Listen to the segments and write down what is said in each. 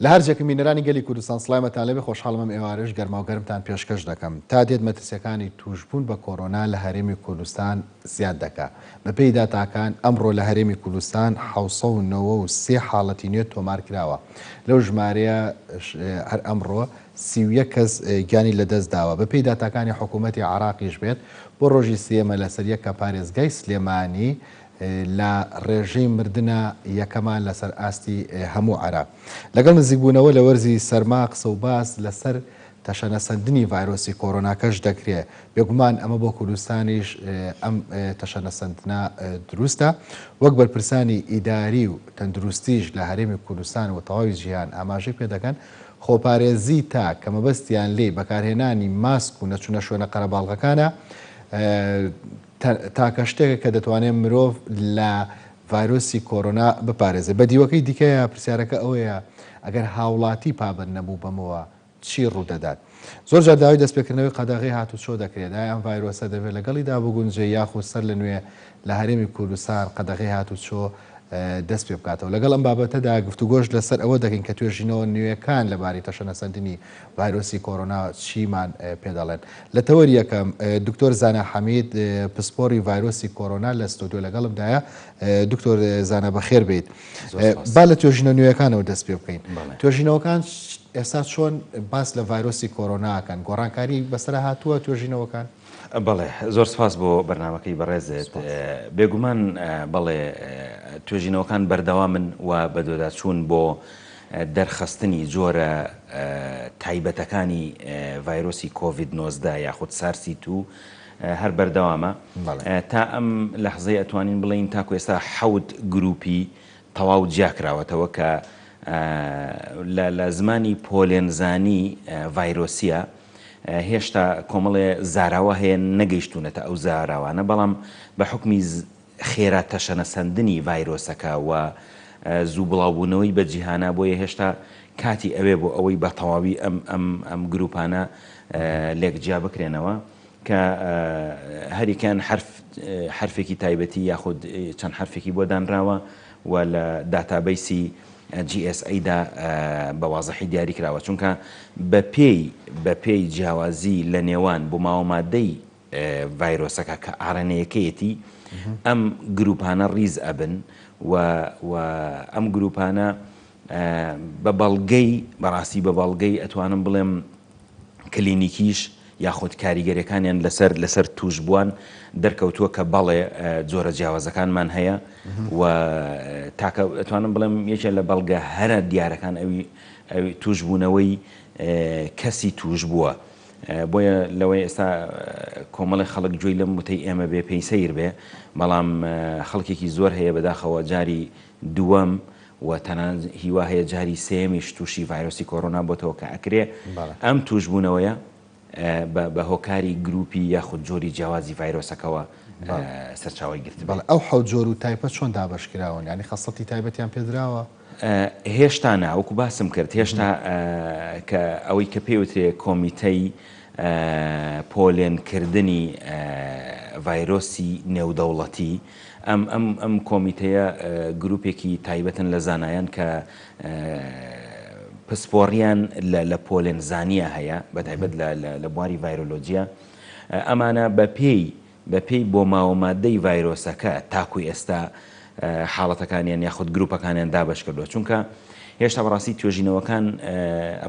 لە هەر جێکن بینەرانی گەلی کوردستان سڵامەتان لێبێ خۆشحاڵم ئەم ئێوارەش گەرماو گەرمتان پێشکەش دەکەم. تا دێت مەترسیەکانی توشبوون بە کۆرۆنا لە هەرێمی کوردستان زیاد دەکا. بەپێی داتاکان ئەمڕۆ لە هەرێمی کوردستان 793 حاڵەتی نوێ تۆمار کراوە. لەو ژمارەیە هەر ئەمڕۆ 31 کەس گیانی لەدەست داوە. بەپێی داتاکانی حکوومەتی عێراقیش بێت بۆ ڕۆژی سێیەمە لەسەر یەک کە پارێزگای سلێمانی لە ڕێژەی مردنە یەکەمە لەسەر ئاستی هەموو عێراق. لەگەڵ نزیکبوونەوە لە وەرزی سەرما قسە و باس لەسەر تەشەنەسەندنی ڤایرۆسی کۆرۆناکەش دەکرێ. بێگومان ئەمە بۆ کوردستانیش ئەم تەشەنەسەندنە دروستە. وەک بەرپرسانی ئیداری و تەندروستیش لە هەرێمی کوردستان و تەواوی جیهان ئاماژەی پێدەکەن، خۆپارێزی تاک کە مەبەستیان لێی بەکارهێنانی ماسک و نەچوونە شوێنە قەرەباڵغەکانە، تاکە شتێکە کە دەتوانێت مرۆڤ لە ڤایرۆسی کۆرۆنا بپارێزێت. بە دیوەکەی دیکەیە پرسیارەکە ئەوەیە ئەگەر هاوڵاتی پابەند نەبوو بەمەوە چی ڕوودەدات؟ زۆر جار داوای دەستپێکردنەوەی قەدەغەی هاتوچۆ دەکرێت، ئایا ئەم ڤایرۆسە دەبێت لەگەڵیدا بگونجێ یاخود سەر لە نوێ لە هەرێمی کوردستان قەدەغەی هاتوچۆ دەست پێ بکاتەوە؟ لەگەڵ ئەم بابەتەدا گفتوگۆش لەسەر ئەوە دەکەین کە توێژینەوە نوێکان لەبارەی تەشەنەسەندنی ڤایرۆسی کۆرۆنا چیمان پێ دەڵێن؟ لە تەوەری یەکەم دکتۆر زانا حەمید پسپۆری ڤایرۆسی کۆرۆنا لە ستۆدیۆ لەگەڵمدایە. دکتۆر زانا بەخێر بێیت. با لە توێژینە نوێیەکانەوە دەست پێ بکەین. توێژینەوەکان ئێستا چۆن باس لە ڤایرۆسی کۆرۆنا ئەکەن؟ گۆڕانکاری بەسەر هاتووە توێژینەوەکان؟ بەڵێ زۆر سپاس بۆ بەرنامەکەی بەڕێزت. بێگومان بەڵێ توێژینەوەکان بەردەوامن و بەدواداچوون بۆ دەرخستنی جۆرە تایبەتەکانی ڤایرۆسی کۆڤید 19 یاخود سارسی توو هەر بەردەوامە. تا ئەم لەحزەی ئەتوانین بڵێین تاکو ئێستا حەوت گروپی تەواو جیاکراوەتەوە کە لە زمانی پۆلێنزانی ڤایرۆسیە هێشتا کۆمەڵێ زاراوە هەیە نەگەیشتوونەتە ئەو زاراوانە بەڵام بە حوکمی خێرا تەشەنەسەندنی ڤایرۆسەکە و زوو بڵاوبوونەوەی بە جیهانا بۆیە هێشتا کاتی ئەوێ بۆ ئەوەی بە تەواوی ئەم ئەم ئەم گروپانە لێک جیا بکرێنەوە کە هەریەکەیان حەرف حەرفێکی تایبەتی یاخود چەند حەرفێکی بۆ دانراوە و لە داتابەیسی GSA دا بە وازحی دیاری کراوە چونکە بە پێی بە پێی جیاوازی لە نێوان بۆماوە مادەی ڤایرۆسەکە کە ئاڕنەیەکەیەتی ئەم گروپانە ڕیز ئەبن و و ئەم گروپانە بە بەڵگەی بەڕاستی بە بەڵگەی ئەتوانم بڵێم کلینیکیش یاخود کاریگەریەکانیان لەسەر لەسەر توشبووان دەرکەوتووە کە بەڵێ جۆرە جیاوازەکانمان هەیە و تاکە ئەتوانم بڵێم یەکێ لە بەڵگە هەرە دیارەکان ئەوی ئەوی توشبوونەوەی کەسی توشبووە بۆیە لەوەی ئێستا کۆمەڵی خەڵک گوێی لەم وتەی ئێمە بێ پێی سەیر بێ بەڵام خەڵکێکی زۆر هەیە بەداخەوە جاری دووەم و تەنانەت هیوا هەیە جاری سێیەمیش تووشی ڤایرۆسی کۆرۆنا بۆتەوە کە ئەکرێ ئەم تووشبوونەوەیە بە هۆکاری گروپی یاخود جۆری جیاوازی ڤایرۆسەکەوە سەرچاوەی گرتبێت. بەڵێ ئەو حەوت جۆر و تایپە چۆن دابەش کراون؟ یانی خەسڵەتی تایبەتیان پێدراوە؟ هێشتا نا، وەکو باسم کرد هێشتا کە ئەوەی کە پێی وترێ کۆمیتەی پۆلێن کردنی ڤایرۆسی نێودەوڵەتی ئەم ئەم ئەم کۆمیتەیە گروپێکی تایبەتن لە زانایان کە پسپۆڕیان لە لە پۆلێنزانییە هەیە بە تایبەت لە لە بواری ڤایرۆلۆجیە ئەمانە بە پێی بە پێی بۆماوە مادەی ڤایرۆسەکە تاکو ئێستا حاڵەتەکانیان یاخود گروپەکانیان دابەش کردووە چونکە هێشتا بەڕاستی توێژینەوەکان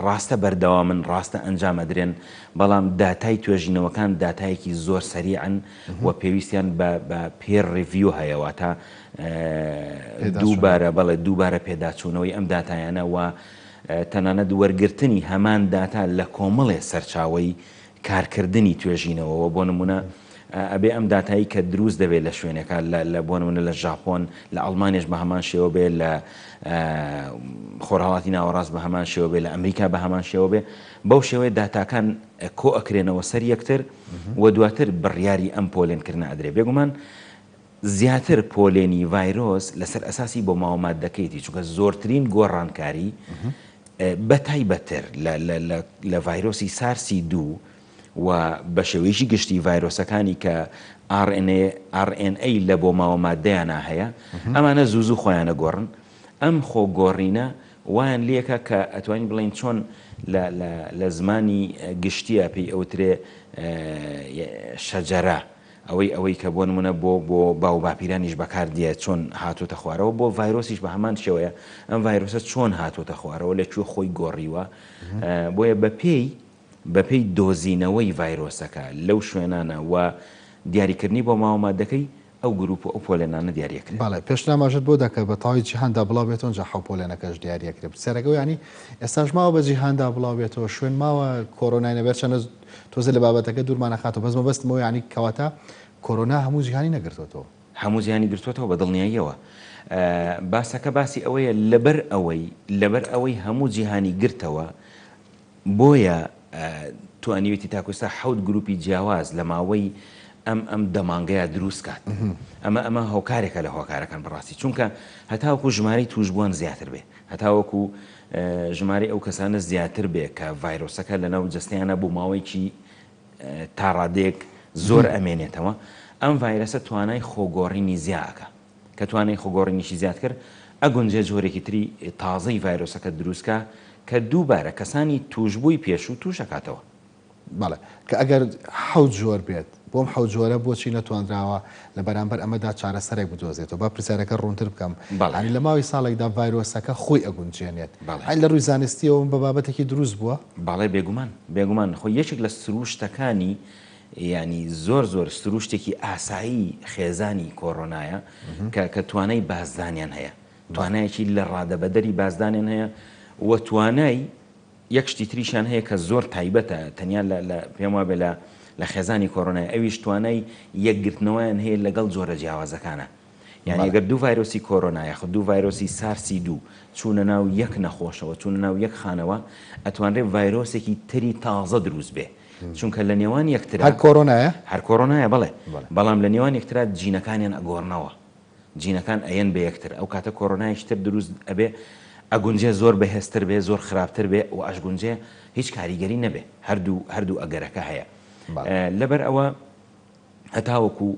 ڕاستە بەردەوامن ڕاستە ئەنجام ئەدرێن بەڵام داتای توێژینەوەکان داتایەکی زۆر سەریعن و پێویستیان بە بە peer review هەیە واتە دووبارە بەڵێ دووبارە پێداچوونەوەی ئەم داتایانە و تەنانەت وەرگرتنی هەمان داتا لە کۆمەڵێ سەرچاوەی کارکردنی توێژینەوەوە بۆ نمونە ئەبێ ئەم داتایی کە دروست دەبێت لە شوێنێکا لە بۆ نمونە لە ژاپۆن لە ئەڵمانیش بە هەمان شێوە بێ لە خۆرهەڵاتی ناوەڕاست بە هەمان شێوە بێ لە ئەمریکا بە هەمان شێوە بێ بەو شێوەیە داتاکان کۆ ئەکرێنەوە سەر یەکتر و دواتر بڕیاری ئەم پۆلێنکردنە ئەدرێ بێگومان زیاتر پۆلێنی ڤایرۆس لەسەر ئەساسی بۆماوە ماددەکەیەتی چونکە زۆرترین گۆڕانکاری بەتایبەتتر لە ڤایرۆسی سارسی دوو و بە شێوەیەکی گشتی ڤایرۆسەکانی کە RNA لە بۆماوە ماددەیانا هەیە ئەمانە زوو زوو خۆیان ئەگۆڕن ئەم خۆگۆڕینە. وایان لێکا کە ئەتوانین بڵێین چۆن لە لە لە زمانی گشتییا پێی ئەوترێ شەجەرە ئەوەی ئەوەی کە بۆ نمونە بۆ بۆ باو باپیرانیش بەکار دێ چۆن هاتۆتە خوارەوە بۆ ڤایرۆسیش بە هەمان شێوەیە ئەم ڤایرۆسە چۆن هاتۆتە خوارەوە لە کوێ خۆی گۆڕیوە بۆیە بەپێی بەپێی دۆزینەوەی ڤایرۆسەکە لەو شوێنانە و دیاریکردنی بۆ ماوە ماددەکەی ئەو گروپ و ئەو پۆلێنانە دیاریەکرێن. بەڵێ پێشتر ئاماژەت بۆ دا کە بە تەواوی جیهاندا بڵاو بێتەوە ئینجا حەو پۆلێنەکەش دیاریەکرێ پرسیارەکە ئەوەیە یانی ئێستاش ماوە بە جیهاندا بڵاو بێتەوە شوێن ماوە کۆرۆنای نەبێت چەندە تۆزێ لە بابەتەکە دوورمان ئەخاتەوە بەس مەبەستم ئەوەیە یانی کەواتە کۆرۆنا هەموو جیهانی نەگرتۆتەوە. هەموو جیهانی گرتۆتەوە بە دڵنیاییەوە باسەکە باسی ئەوەیە لەبەر ئەوەی لەبەر ئەوەی هەموو جیهانی گرتەوە بۆیە توانیوێتی تاکو ئێستا حەوت گروپی جیاواز لە ماوەی ئەم ئەم دە مانگەیا دروست کات. ئەمە ئەمە هۆکارێکە لە هۆکارەکان بەڕاستی چونکە هەتاوەکو ژمارەی تووشبووان زیاتر بێ هەتاوەکو ژمارەی ئەو کەسانە زیاتر بێ کە ڤایرۆسەکە لەناو جەستەیانە بۆ ماوەیەکی تا ڕادەیەک زۆر ئەمێنێتەوە ئەم ڤایرەسە توانای خۆگۆڕینی زیا ئەکا. کە توانای خۆگۆڕینیشی زیاد کرد، ئەگونجێ جۆرێکی تری تازەی ڤایرۆسەکە دروست کا کە دووبارە کەسانی تووشبووی پێشوو تووش ئەکاتەوە. بەڵێ، کە ئەگەر حەوت جۆر بێت، بۆم حەوت جۆرە بۆچی نەتوانراوە لە بەرامبەر ئەمەدا چارەسەرێک بدۆزێتەوە؟ با پرسیارەکە ڕوونتر بکەم، بەڵێ. یانی لە ماوەی ساڵێکدا ڤایرۆسەکە خۆی ئەگونجێنێت، بەڵێ. یانی لە ڕووی زانستییەوە بە بابەتێکی دروست بووە؟ بەڵێ بێگومان، بێگومان، خۆ یەکێک لە سرووشتەکانی یانی زۆر زۆر سروشتێکی ئاسایی خێزانی کۆرۆنایە کە کە توانای بازدانیان هەیە توانایەکی لە ڕادەبەدەری بازدانیان هەیە و توانای یەک شتی تریشیان هەیە کە زۆر تایبەتە تەنیا لە لە پێم وابێ لە لە خێزانی کۆرۆنای ئەویش توانای یەکگرتنەوەیان هەیە لەگەڵ جۆرە جیاوازەکانە یانی ئەگەر دوو ڤایرۆسی کۆرۆنا یاخود دوو ڤایرۆسی سارسی دوو چوونە ناو یەک نەخۆشەوە چوونە ناو یەک خانەوە ئەتوانرێ ڤایرۆسێکی تری تازە دروست بێ چونکە لە نێوان یەکترا هەر کۆرۆنایە؟ هەر کۆرۆنایە بەڵێ بەڵام لە نێوان یەکترا جینەکانیان ئەگۆڕنەوە جینەکان ئەیەن بە یەکتر ئەو کاتە کۆرۆنایەکی تر دروست ئەبێ ئەگونجێ زۆر بەهێزتر بێ زۆر خراپتر بێ و ئەشگونجێ هیچ کاریگەری نەبێ هەردوو هەردوو ئەگەرەکە هەیە لەبەر ئەوە هەتاوەکو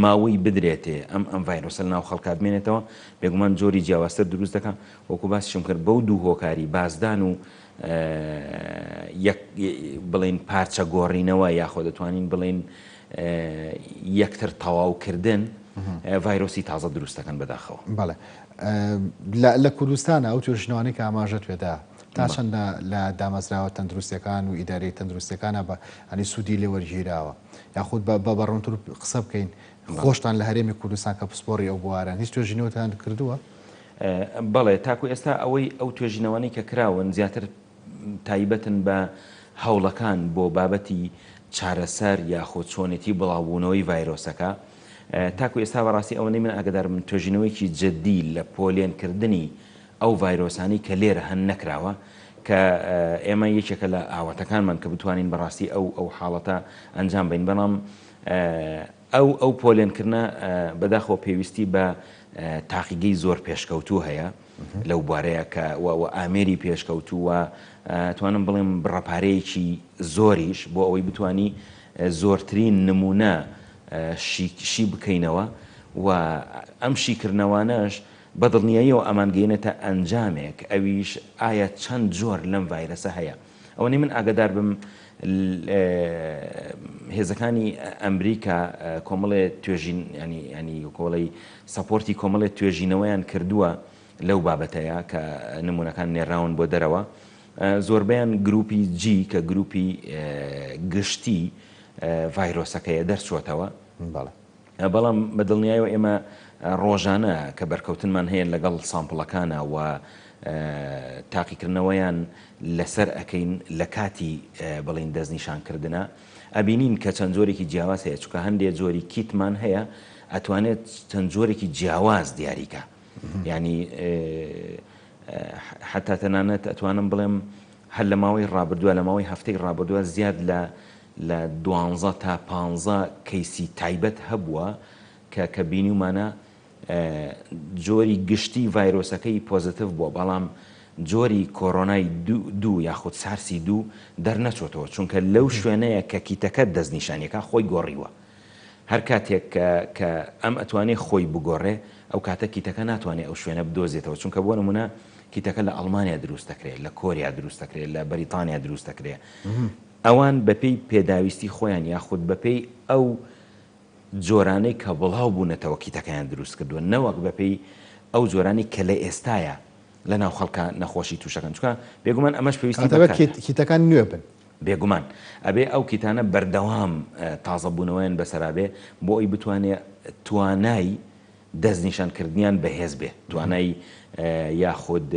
ماوەی بدرێتێ ئەم ئەم ڤایرۆسە لەناو خەڵکا بمێنێتەوە، بێگومان جۆری جیاوازتر دروست دەکا، وەکو باسیشم کرد بەو دوو هۆکاری بازدان و یەک بڵێین پارچە گۆڕینەوە یاخۆ دەتوانین بڵێین یەکتر تەواو کردن ڤایرۆسی تازە دروست دەکەن بەداخەوە. بەڵێ لە کوردستانە ئەو توێژینەوانەی کە ئاماژەت پێدا تا چەندە لە دامەزراوە تەندروستیەکان و ئیدارەی تەندروستیەکانە بە هەنی سوودی لێ وەرگیراوە؟ یاخود بە بە ڕوونتر قسە بکەین خۆشتان لە هەرێمی کوردستان کە پسپۆڕی ئەو بوارەن هیچ توێژینەوەتان کردووە؟ بەڵێ تاکو ئێستا ئەوەی ئەو توێژینەوانەی کە کراون زیاتر تایبەتن بە هەوڵەکان بۆ بابەتی چارەسەر یاخۆ چۆنێتی بڵاوبوونەوەی ڤایرۆسەکە تاکو ئێستا بەڕاستی ئەوەندەی من ئاگدارم توێژینەوەیەکی جدی لە پۆلێنکردنی ئەو ڤایرۆسانەی کە لێرە هەن نەکراوە کە ئێمە یەکێکە لە ئاواتەکانمان کە بتوانین بەڕاستی ئەو ئەو حاڵەتە ئەنجام بین بەڵام ئەو ئەو پۆلێنکردنە بەداخەوە پێویستی بە تاقیگەی زۆر پێشکەوتوو هەیە لەو بوارەیە کە و ئامێری پێشکەوتوو و توانم بڵێم بڕەپارەیەکی زۆریش بۆ ئەوەی بتانی زۆرترین نمونە شی بکەینەوە و ئەم شیکردنەوانەش بە دڵنیاییەوە ئەمانگەیەنێتە ئەنجامێک، ئەویش ئایا چەند جۆر لەم ڤایرەسە هەیە؟ ئەوەنەی من ئاگادار بم هێزەکانی ئەمریکا کۆمەڵێ توێژین ینی ینی کۆڵی support ی کۆمەڵێ توێژینەوەیان کردووە لەو بابەتەیە کە نمونەکان نێراون بۆ دەرەوە زۆربەیان گروپی جی کە گروپی گشتی ڤایرۆسەکەیە دەرچووەتەوە. بەڵێ. بەڵام بە دڵنیایەوە ئێمە ڕۆژانە کە بەرکەوتنمان هەیە لەگەڵ sample ەکانا و تاقیکردنەوەیان لەسەر ئەکەین لە کاتی بڵین دەستنیشانکردنا ئەبینین کە چەند جۆرێکی جیاواز هەیە چونکە هەندێ جۆری kit مان هەیە ئەتوانێت چەند جۆرێکی جیاواز دیاریکا یعنی حتا تەنانەت ئەتوانم بڵێم هەر لە ماوەی ڕابردووە لە ماوەی هەفتەی ڕابردووە زیاد لە لە دوانزە تا پانزە کەیسی تایبەت هەبووە کە کە بینیومانە جۆری گشتی ڤایرۆسەکەی positive بووە بەڵام جۆری کۆرۆنای دوو یاخود سارسی دوو دەرنەچۆتەوە چونکە لەو شوێنەیە کە kit ەکە دەستنیشانیەکە خۆی گۆڕیوە هەر کاتێک کە کە ئەم ئەتوانێ خۆی بگۆڕێ ئەو کاتە kit ەکە ناتوانێ ئەو شوێنە بدۆزێتەوە چونکە بۆ نمونە. کیتەکە لە ئەڵمانیا دروست دەکرێت، لە کۆریا دروست دەکرێت، لە بەریتانیا دروست دەکرێت. ئەوان بەپێی پێداویستی خۆیان یاخود بەپێی ئەو جۆرانەی کە بڵاو بوونەتەوە کیتەکەیان دروست کردووە نەوەک بەپێی ئەو جۆرانەی کە لە ئێستایا لەناو خەڵکا نەخۆشی تووشەکەن چونکە بێگومان ئەمەش پێویستی بە کاتە. کیتەکان نوێ بن. بێگومان ئەبێ ئەو کیتانە بەردەوام تازەبوونەوەیان بەسەرا بێ بۆ ئەوی بتوانێ توانای دەستنیشان کردنیان بەهێز بێ، توانای یاخود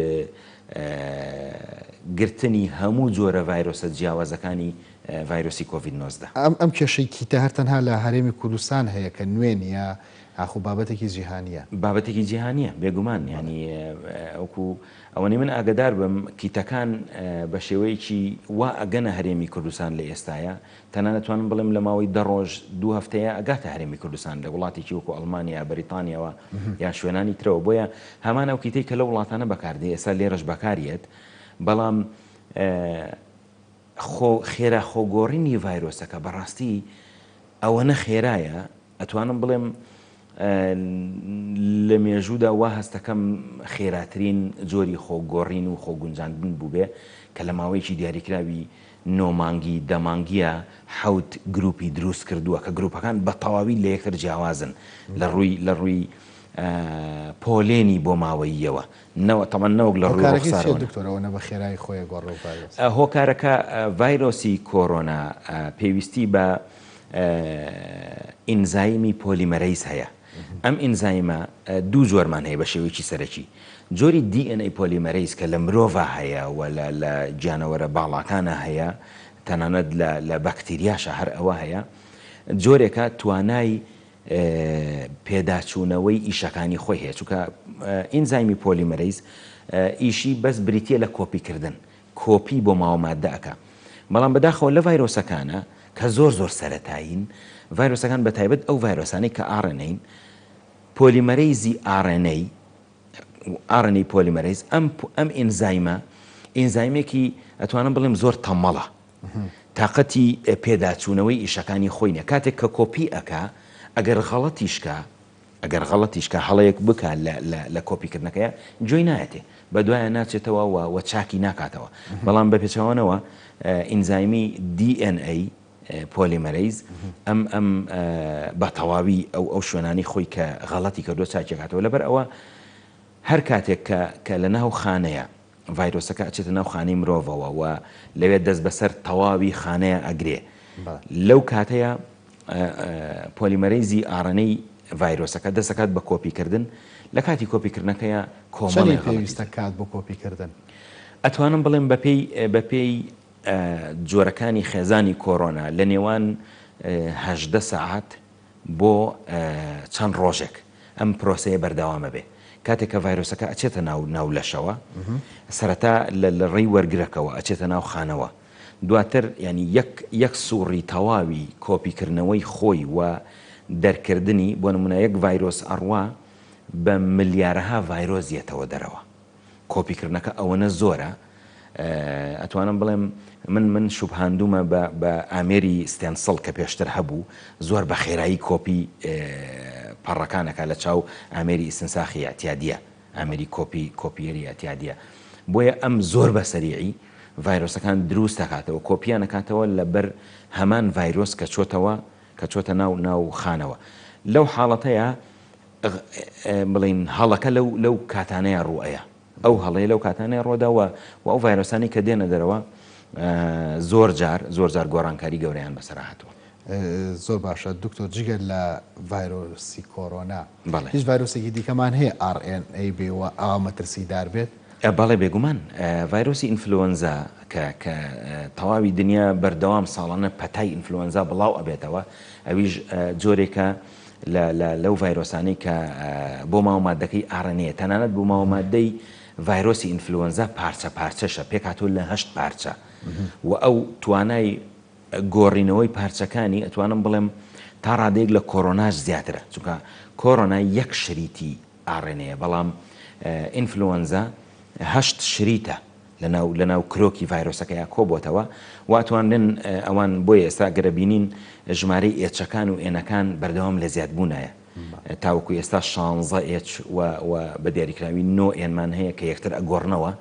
گرتنی هەموو جۆرە ڤایرۆسە جیاوازەکانی ڤایرۆسی کۆڤید 19. ئەم کێشەی کیتە هەر تەنها لە هەرێمی کوردستان هەیە کە نوێ نییە ئاخۆ بابەتێکی جیهانییە؟ بابەتێکی جیهانییە بێگومان، یانی وەکو ئەوەنەی من ئاگەدار بم کیتەکان بە شێوەیەکی وا ئەگەنە هەرێمی کوردستان لە ئێستایا تەنانەت توانم بڵێم لە ماوەی دە ڕۆژ دوو هەفتەیە ئەگاتە هەرێمی کوردستان لە وڵاتێکی وەکو ئەڵمانیا، بەریتانیاوە یان شوێنانی ترەوە بۆیە هەمان ئەو کیتەی کە لەو وڵاتانە بەکاردێ ئێستا لێرەش بەکاریەت بەڵام خۆ خێرا خۆگۆڕینی ڤایرۆسەکە بەڕاستی ئەوەنە خێرایە ئەتوانم بڵێم لە مێژوودا وا هەستەکەم خێراترین جۆری خۆ گۆڕین و خۆ گونجاندن بووبێ کە لە ماوەیەکی دیاریکراوی نۆ مانگی دە مانگییە حەوت گروپی دروست کردووە کە گروپەکان بە تەواوی لە یەکتر جیاوازن لە ڕووی لە ڕووی پۆلێنی بۆماوەییەوە نەوە تەبعەن نەوەک لە ڕووی هۆکارەکەی چییە ڕوخسارەوە نا. دکتۆر ئەوەنە بە خێرایی خۆی ئەگۆڕێ و ڤایرۆس؟ هۆکارەکە ڤایرۆسی کۆرۆنا پێویستی بە ئینزایمی polymerase هەیە، ئەم ئینزایمە دوو جۆرمان هەیە بە شێوەیەکی سەرەکی، جۆری DNA polymerase کە لە مرۆڤا هەیە و لە لە گیانەوەرە باڵاکانا هەیە، تەنانەت لە لە بەکتریاشا هەر ئەوە هەیە، جۆرێکە توانای پێداچوونەوەی ئیشەکانی خۆی هەیە، چونکە ئینزایمی polymerase ئیشی بەس بریتییە لە کۆپیکردن، کۆپی بۆ ماوە ماددە ئەکا بەڵام بەداخەوە لە ڤایرۆسەکانە کە زۆر زۆر سەرەتایین ڤایرۆسەکان بە تایبەت ئەو ڤایرۆسانەی کە ئاڕ ئێن ئەین polymerase ی RNA RNA polymerase ئەم ئەم ئینزایمە ئینزایمێکی ئەتوانم بڵێم زۆر تەمەڵە تاقەتی پێداچوونەوەی ئیشەکانی خۆی نیە کاتێک کە کۆپی ئەکا ئەگەر غەڵەتیش کا ئەگەر غەڵەتیش کا هەڵەیەک بکا لە لە لە کۆپی کردنەکەیا گوێی نایەتێ بە دوایا ناچێتەوە و وە چاکی ناکاتەوە بەڵام بە پێچەوانەوە ئینزایمی DNA polymerase ئەم ئەم بە تەواوی ئەو ئەو شوێنانەی خۆی کە غەڵەتی کردووە چاکی ئەکاتەوە لەبەر ئەوە هەر کاتێک کە کە لە ناو خانەیە ڤایرۆسەکە ئەچێتە ناو خانەی مرۆڤەوە و لەوێ دەست بەسەر تەواوی خانەیە ئەگرێ لەو کاتەیە polymerase ی RNA ڤایرۆسەکە دەست ئەکات بە کۆپیکردن لە کاتی کۆپیکردنەکەیا کۆمەڵێ چەنی غەڵەتی پێویستە کات بۆ کۆپیکردن؟ ئەتوانم بڵێم بەپێی بەپێی جۆرەکانی خێزانی کۆرۆنا لە نێوان 18 سەعات بۆ چەند ڕۆژێک ئەم پرۆسەیە بەردەوام ئەبێ. کاتێک کە ڤایرۆسەکە ئەچێتە ناو ناو لەشەوە سەرەتا لە لە ڕێی وەرگرەکەوە ئەچێتە ناو خانەوە دواتر یانی یەک یەک سوڕی تەواوی کۆپی کردنەوەی خۆی و دەرکردنی بۆ نمونە یەک ڤایرۆس ئەڕوا بە ملیارەها ڤایرۆس یەتەوە دەرەوە. کۆپی کردنەکە ئەوەنە زۆرە ئەتوانم بڵێم من من شوبهاندومە بە بە ئامێری stencil کە پێشتر هەبوو زۆر بە خێرایی کۆپی پەڕەکان ئەکا لە چاو ئامێری ئیستنساخی ئیعتیادیە ئامێری کۆپی copier ی ئیعتیادیە بۆیە ئەم زۆر بە سەریعی ڤایرۆسەکان دروست ئەکاتەوە کۆپیان ئەکاتەوە لەبەر هەمان ڤایرۆس کە چۆتەوە کە چۆتە ناو ناو خانەوە لەو حاڵەتەیا بڵێین هەڵەکە لەو لەو کاتانەیە ڕوو ئەیا ئەو هەڵەیە لەو کاتانەیە ڕۆدا و و ئەو ڤایرۆسانی کە دێنە دەرەوە زۆر جار زۆر جار گۆڕانکاری گەورەیان بەسەرا هاتووە. زۆر باشە دکتۆر جگە لە ڤایرۆسی کۆرۆنا هیچ ڤایرۆسێکی دیکەمان هەیە RNA بێ و ئاوا مەترسیدار بێت؟ بەڵێ بێگومان ڤایرۆسی ئینفلوەنزا کە کە تەواوی دنیا بەردەوام ساڵانە پەتای ئینفلوەنزا بڵاو ئەبێتەوە ئەویش جۆرێکە لە لە لەو ڤایرۆسانەی کە بۆ ماوە ماددەکەی RNA تەنانەت بۆ ماوە ماددەی ڤایرۆسی ئینفلوەنزا پارچە پارچەشە پێکهاتووە لە هەشت پارچە و ئەو توانای گۆڕینەوەی پارچەکانی ئەتوانم بڵێم تا ڕادەیەک لە کۆرۆناش زیاترە چونکە کۆرۆنا یەک شریتی RNA بەڵام ئینفلوەنزا هەشت شریتە لەناو لەناو کرۆکی ڤایرۆسەکەیا کۆبۆتەوە و ئەتوانرێن ئەوان بۆیە ئێستا گەر بینین ژمارەی H ەکان و N ەکان بەردەوام لە زیادبوونایە. تاوەکو ئێستا شانزە H و و بە دیاریکراوی نۆ N مان هەیە کە یەکتر ئەگۆڕنەوە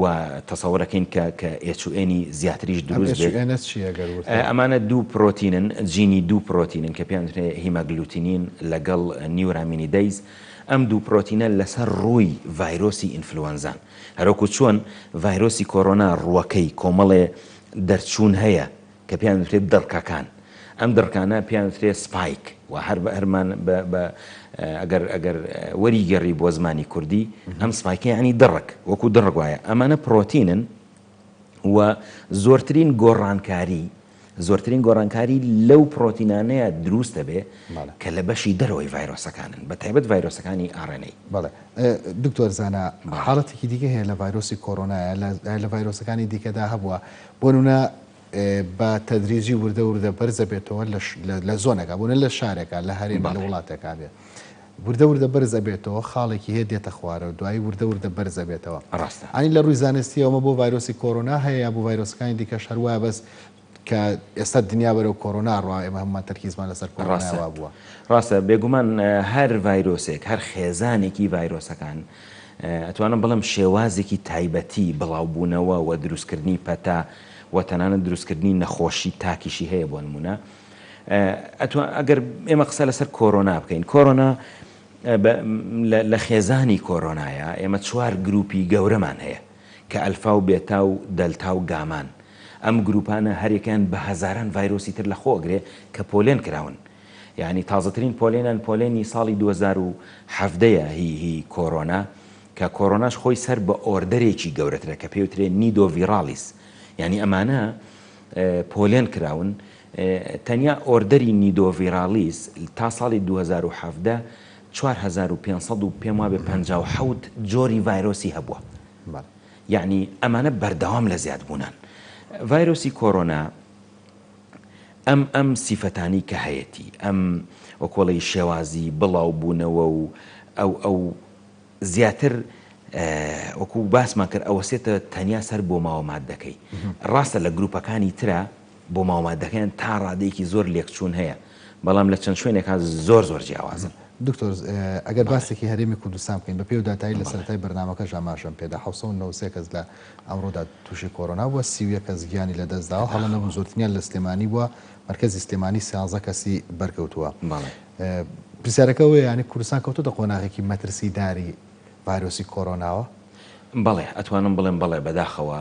و تەسەورەکەین کە کە H و N ی زیاتریش ئەم دروست H و بێت. N ە چییە گەر وردتر؟ ئەمانە دوو پرۆتینن، جینی دوو پرۆتینن کە پێیان دەوترێ هیماگلوتینین لەگەڵ نیورامینیدەیز، ئەم دوو پرۆتینە لەسەر ڕووی ڤایرۆسی ئینفلوەنزان. هەروەکو چۆن ڤایرۆسی کۆرۆنا ڕووەکەی کۆمەڵێ دەرچوون هەیە کە پێیان دەوترێت دڕکەکان، ئەم دڕکانە پێیان دەوترێت spike و هەر هەرمان بە بە ئەگەر ئەگەر وەریگێڕی بۆ زمانی کوردی ئەم spike ە یانی دڕک وەکو دڕک وایە ئەمانە پرۆتینن و زۆرترین گۆڕانکاری زۆرترین گۆڕانکاری لەو پرۆتینانەیە دروست دەبێ کە لە بەشی دەرەوەی ڤایرۆسەکانن بە تایبەت ڤایرۆسەکانی RNA. بەڵێ دکتۆر زانا حاڵەتێکی دیکە هەیە لە ڤایرۆسی کۆرۆنایە لە ڤایرۆسەکانی دیکەدا هەبووە بۆ نمونە بە تەدریجی وردە وردە بەرزەبێتەوە لە زۆنەکە بۆ نمونە لە شارێکا لە هەرێمە لە وڵاتێکا بێ وردە وردە بەرز ئەبێتەوە خاڵێکی هەیە دێتە خوارەوە دوایی وردە وردە بەرز ئەبێتەوە. ڕاستە. ئانی لە ڕووی زانستیەوە ئەمە بۆ ڤایرۆسی کۆرۆنا هەیە یا بۆ ڤایرۆسەکانی دیکەش هەر وایە بەس کە ئێستا دنیا بەرەو کۆرۆنا ئەڕوا ئێمە هەموومان تەرکیزمان لەسەر کۆرۆنایە ڕاستە وا بووە. ڕاستە بێگومان هەر ڤایرۆسێک هەر خێزانێکی ڤایرۆسەکان ئەتوانم بڵێم شێوازێکی تایبەتی بڵاوبوونەوە و دروستکردنی پەتا و تەنانەت دروستکردنی نەخۆشی تاکیشی هەیە بۆ نموونە ئەتوان ئەگەر ئێمە قسە لەسەر کۆرۆنا بکەین کۆرۆنا لە خێزانی کۆرۆنایە ئێمە چوار گروپی گەورەمان هەیە کە ئەلفا و بێتا و دەلتا و گامان ئەم گروپانە هەرێکیان بە هەزاران ڤایرۆسی تر لە خۆگرێ کە پۆلێن کراون یعنی تازەترین پۆلێنان پۆلێنی ساڵی 2017 هی هی کۆرۆنا کە کۆرۆناش خۆی سەر بە order ێکی گەورەترە کە پێوترێ Nidovirales یعنی ئەمانە پۆلێن کراون تەنیا order ی Nidovirales تا ساڵی 2017 4500 و پێم وابێ 57 جۆری ڤایرۆسی هەبووە. یەعنی ئەمانە بەردەوام لە زیادبوونان. ڤایرۆسی کۆرۆنا ئەم ئەم سیفەتانەی کە هەیەتی، ئەم وەکۆڵی شێوازی بڵاوبوونەوە و ئەو ئەو زیاتر وەکو باسمان کرد ئەوەسێتە تەنیا سەر بۆماوە ماددەکەی. ڕاستە لە گروپەکانی ترا بۆماوە ماددەکەیان تا ڕادەیەکی زۆر لێکچوون هەیە، بەڵام لە چەند شوێنێکا زۆر زۆر جیاوازن. دکتۆر ئەگەر باسێکی هەرێمی کوردستان بکەین بە پێی ئەو داتایەی لە سەرەتای بەرنامەکەش ئاماژەم پێدا 793 کەس لە ئەمڕۆدا تووشی کۆرۆنا بووە، 31 کەس گیانی لەدەستداوە، هەڵە نەبم زۆرترینیان لە سلێمانی بووە، مەرکەزی سلێمانی 13 کەسی بەرکەوتووە. پرسیارەکە ئەوەیە یانی کوردستان کەوتۆتە قۆناغێکی مەترسیداری ڤایرۆسی کۆرۆناوە؟ بەڵێ ئەتوانم بڵێم بەڵێ بەداخەوە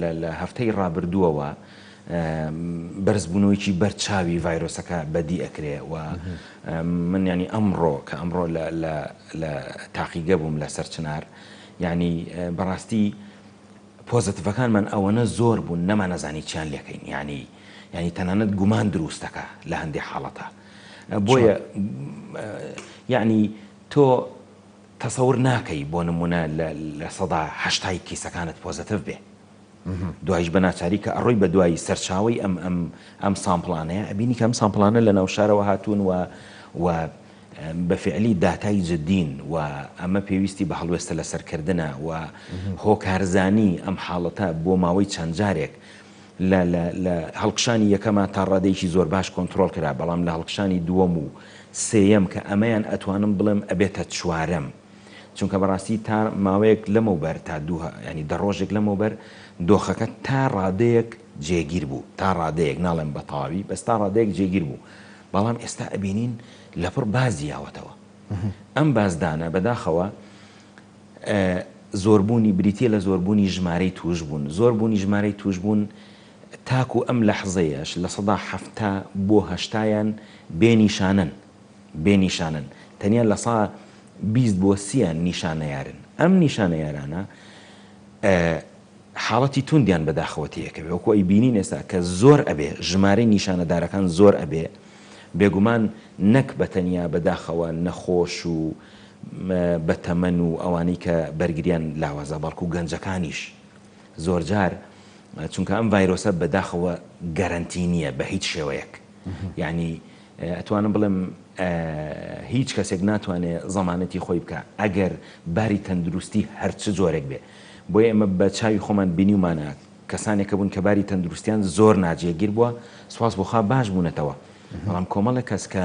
لە لە هەفتەی ڕابردووەوە بەرزبوونەوەیکی بەرچاوی ڤایرۆسەکە بەدی ئەکرێ و من یانی ئەمڕۆ کە ئەمڕۆ لە لە لە تاقیگە بووم لە سەرچنار یانی بەڕاستی پۆزەتڤەکانمان ئەوەنە زۆر بوون نەمانەزانی چیان لێکەین یانی یانی تەنانەت گومان دروستەکە لە هەندێ حاڵەتە بۆیە یانی تۆ تەسەور ناکەی بۆ نمونە لە سەدا هەشتای کەیسەکانت پۆزەتڤ بێ دوایش بە ناچاری کە ئەڕۆی بە دوای سەرچاوەی ئەم ئەم ئەم sample انەیە ئەبینی کە ئەم sample انە لە ناو شارەوە هاتوون و و بە فعلی داتای جدین و ئەمە پێویستی بە هەڵوێستە لەسەرکردنە و هۆکارزانی ئەم حاڵەتە بۆ ماوەی چەند جارێک لە لە لە هەڵکشانی یەکەما تا ڕادەیەکی زۆر باش کۆنترۆڵ کرا، بەڵام لە هەڵکشانی دووەم و سێیەم کە ئەمەیان ئەتوانم بڵێم ئەبێتە چوارەم چونکە بەڕاستی تا ماوەیەک لەمەوبەر تا دوو یانی دە ڕۆژێک لەمەوبەر دۆخەکە تا ڕادەیەک جێگیر بوو تا ڕادەیەک ناڵێم بە تەواوی بەس تا ڕادەیەک جێگیر بوو بەڵام ئێستا ئەبینین لەپڕ بازی یاوەتەوە ئەم بازدانە بەداخەوە زۆربوونی بریتییە لە زۆربوونی ژمارەی تووشبوون، زۆربوونی ژمارەی تووشبوون تاکو ئەم لەحزەیەش 70% بۆ هەشتایان بێ نیشانەن، بێ نیشانەن، تەنیا 20% بۆ سییان نیشانەیارن، ئەم نیشانەیارانە حاڵەتی توندیان بەداخەوە تێکەوێ وەکو ئەیبینین ئێستا کە زۆر ئەبێ ژمارەی نیشانەدارەکان زۆر ئەبێ بێگومان نەک بەتەنیا بەداخەوە نەخۆش و بەتەمەن و ئەوانەی کە بەرگریان لاوازە بەڵکو گەنجەکانیش زۆرجار چونکە ئەم ڤایرۆسە بەداخەوە گەرەنتی نییە بە هیچ شێوەیەک یعنی ئەتوانم بڵێم هیچ کەسێک ناتوانێت زەمانەتی خۆی بکە ئەگەر باری تەندروستی هەرچ جۆرێک بێ بۆیە ئێمە بە چاوی خۆمان بینیومانە کەسانێک کە بوون کە باری تەندروستیان زۆر ناجێگیر بووە سواز بۆخوا باش بوونەتەوە بەڵام کۆمەڵێک کەس کە.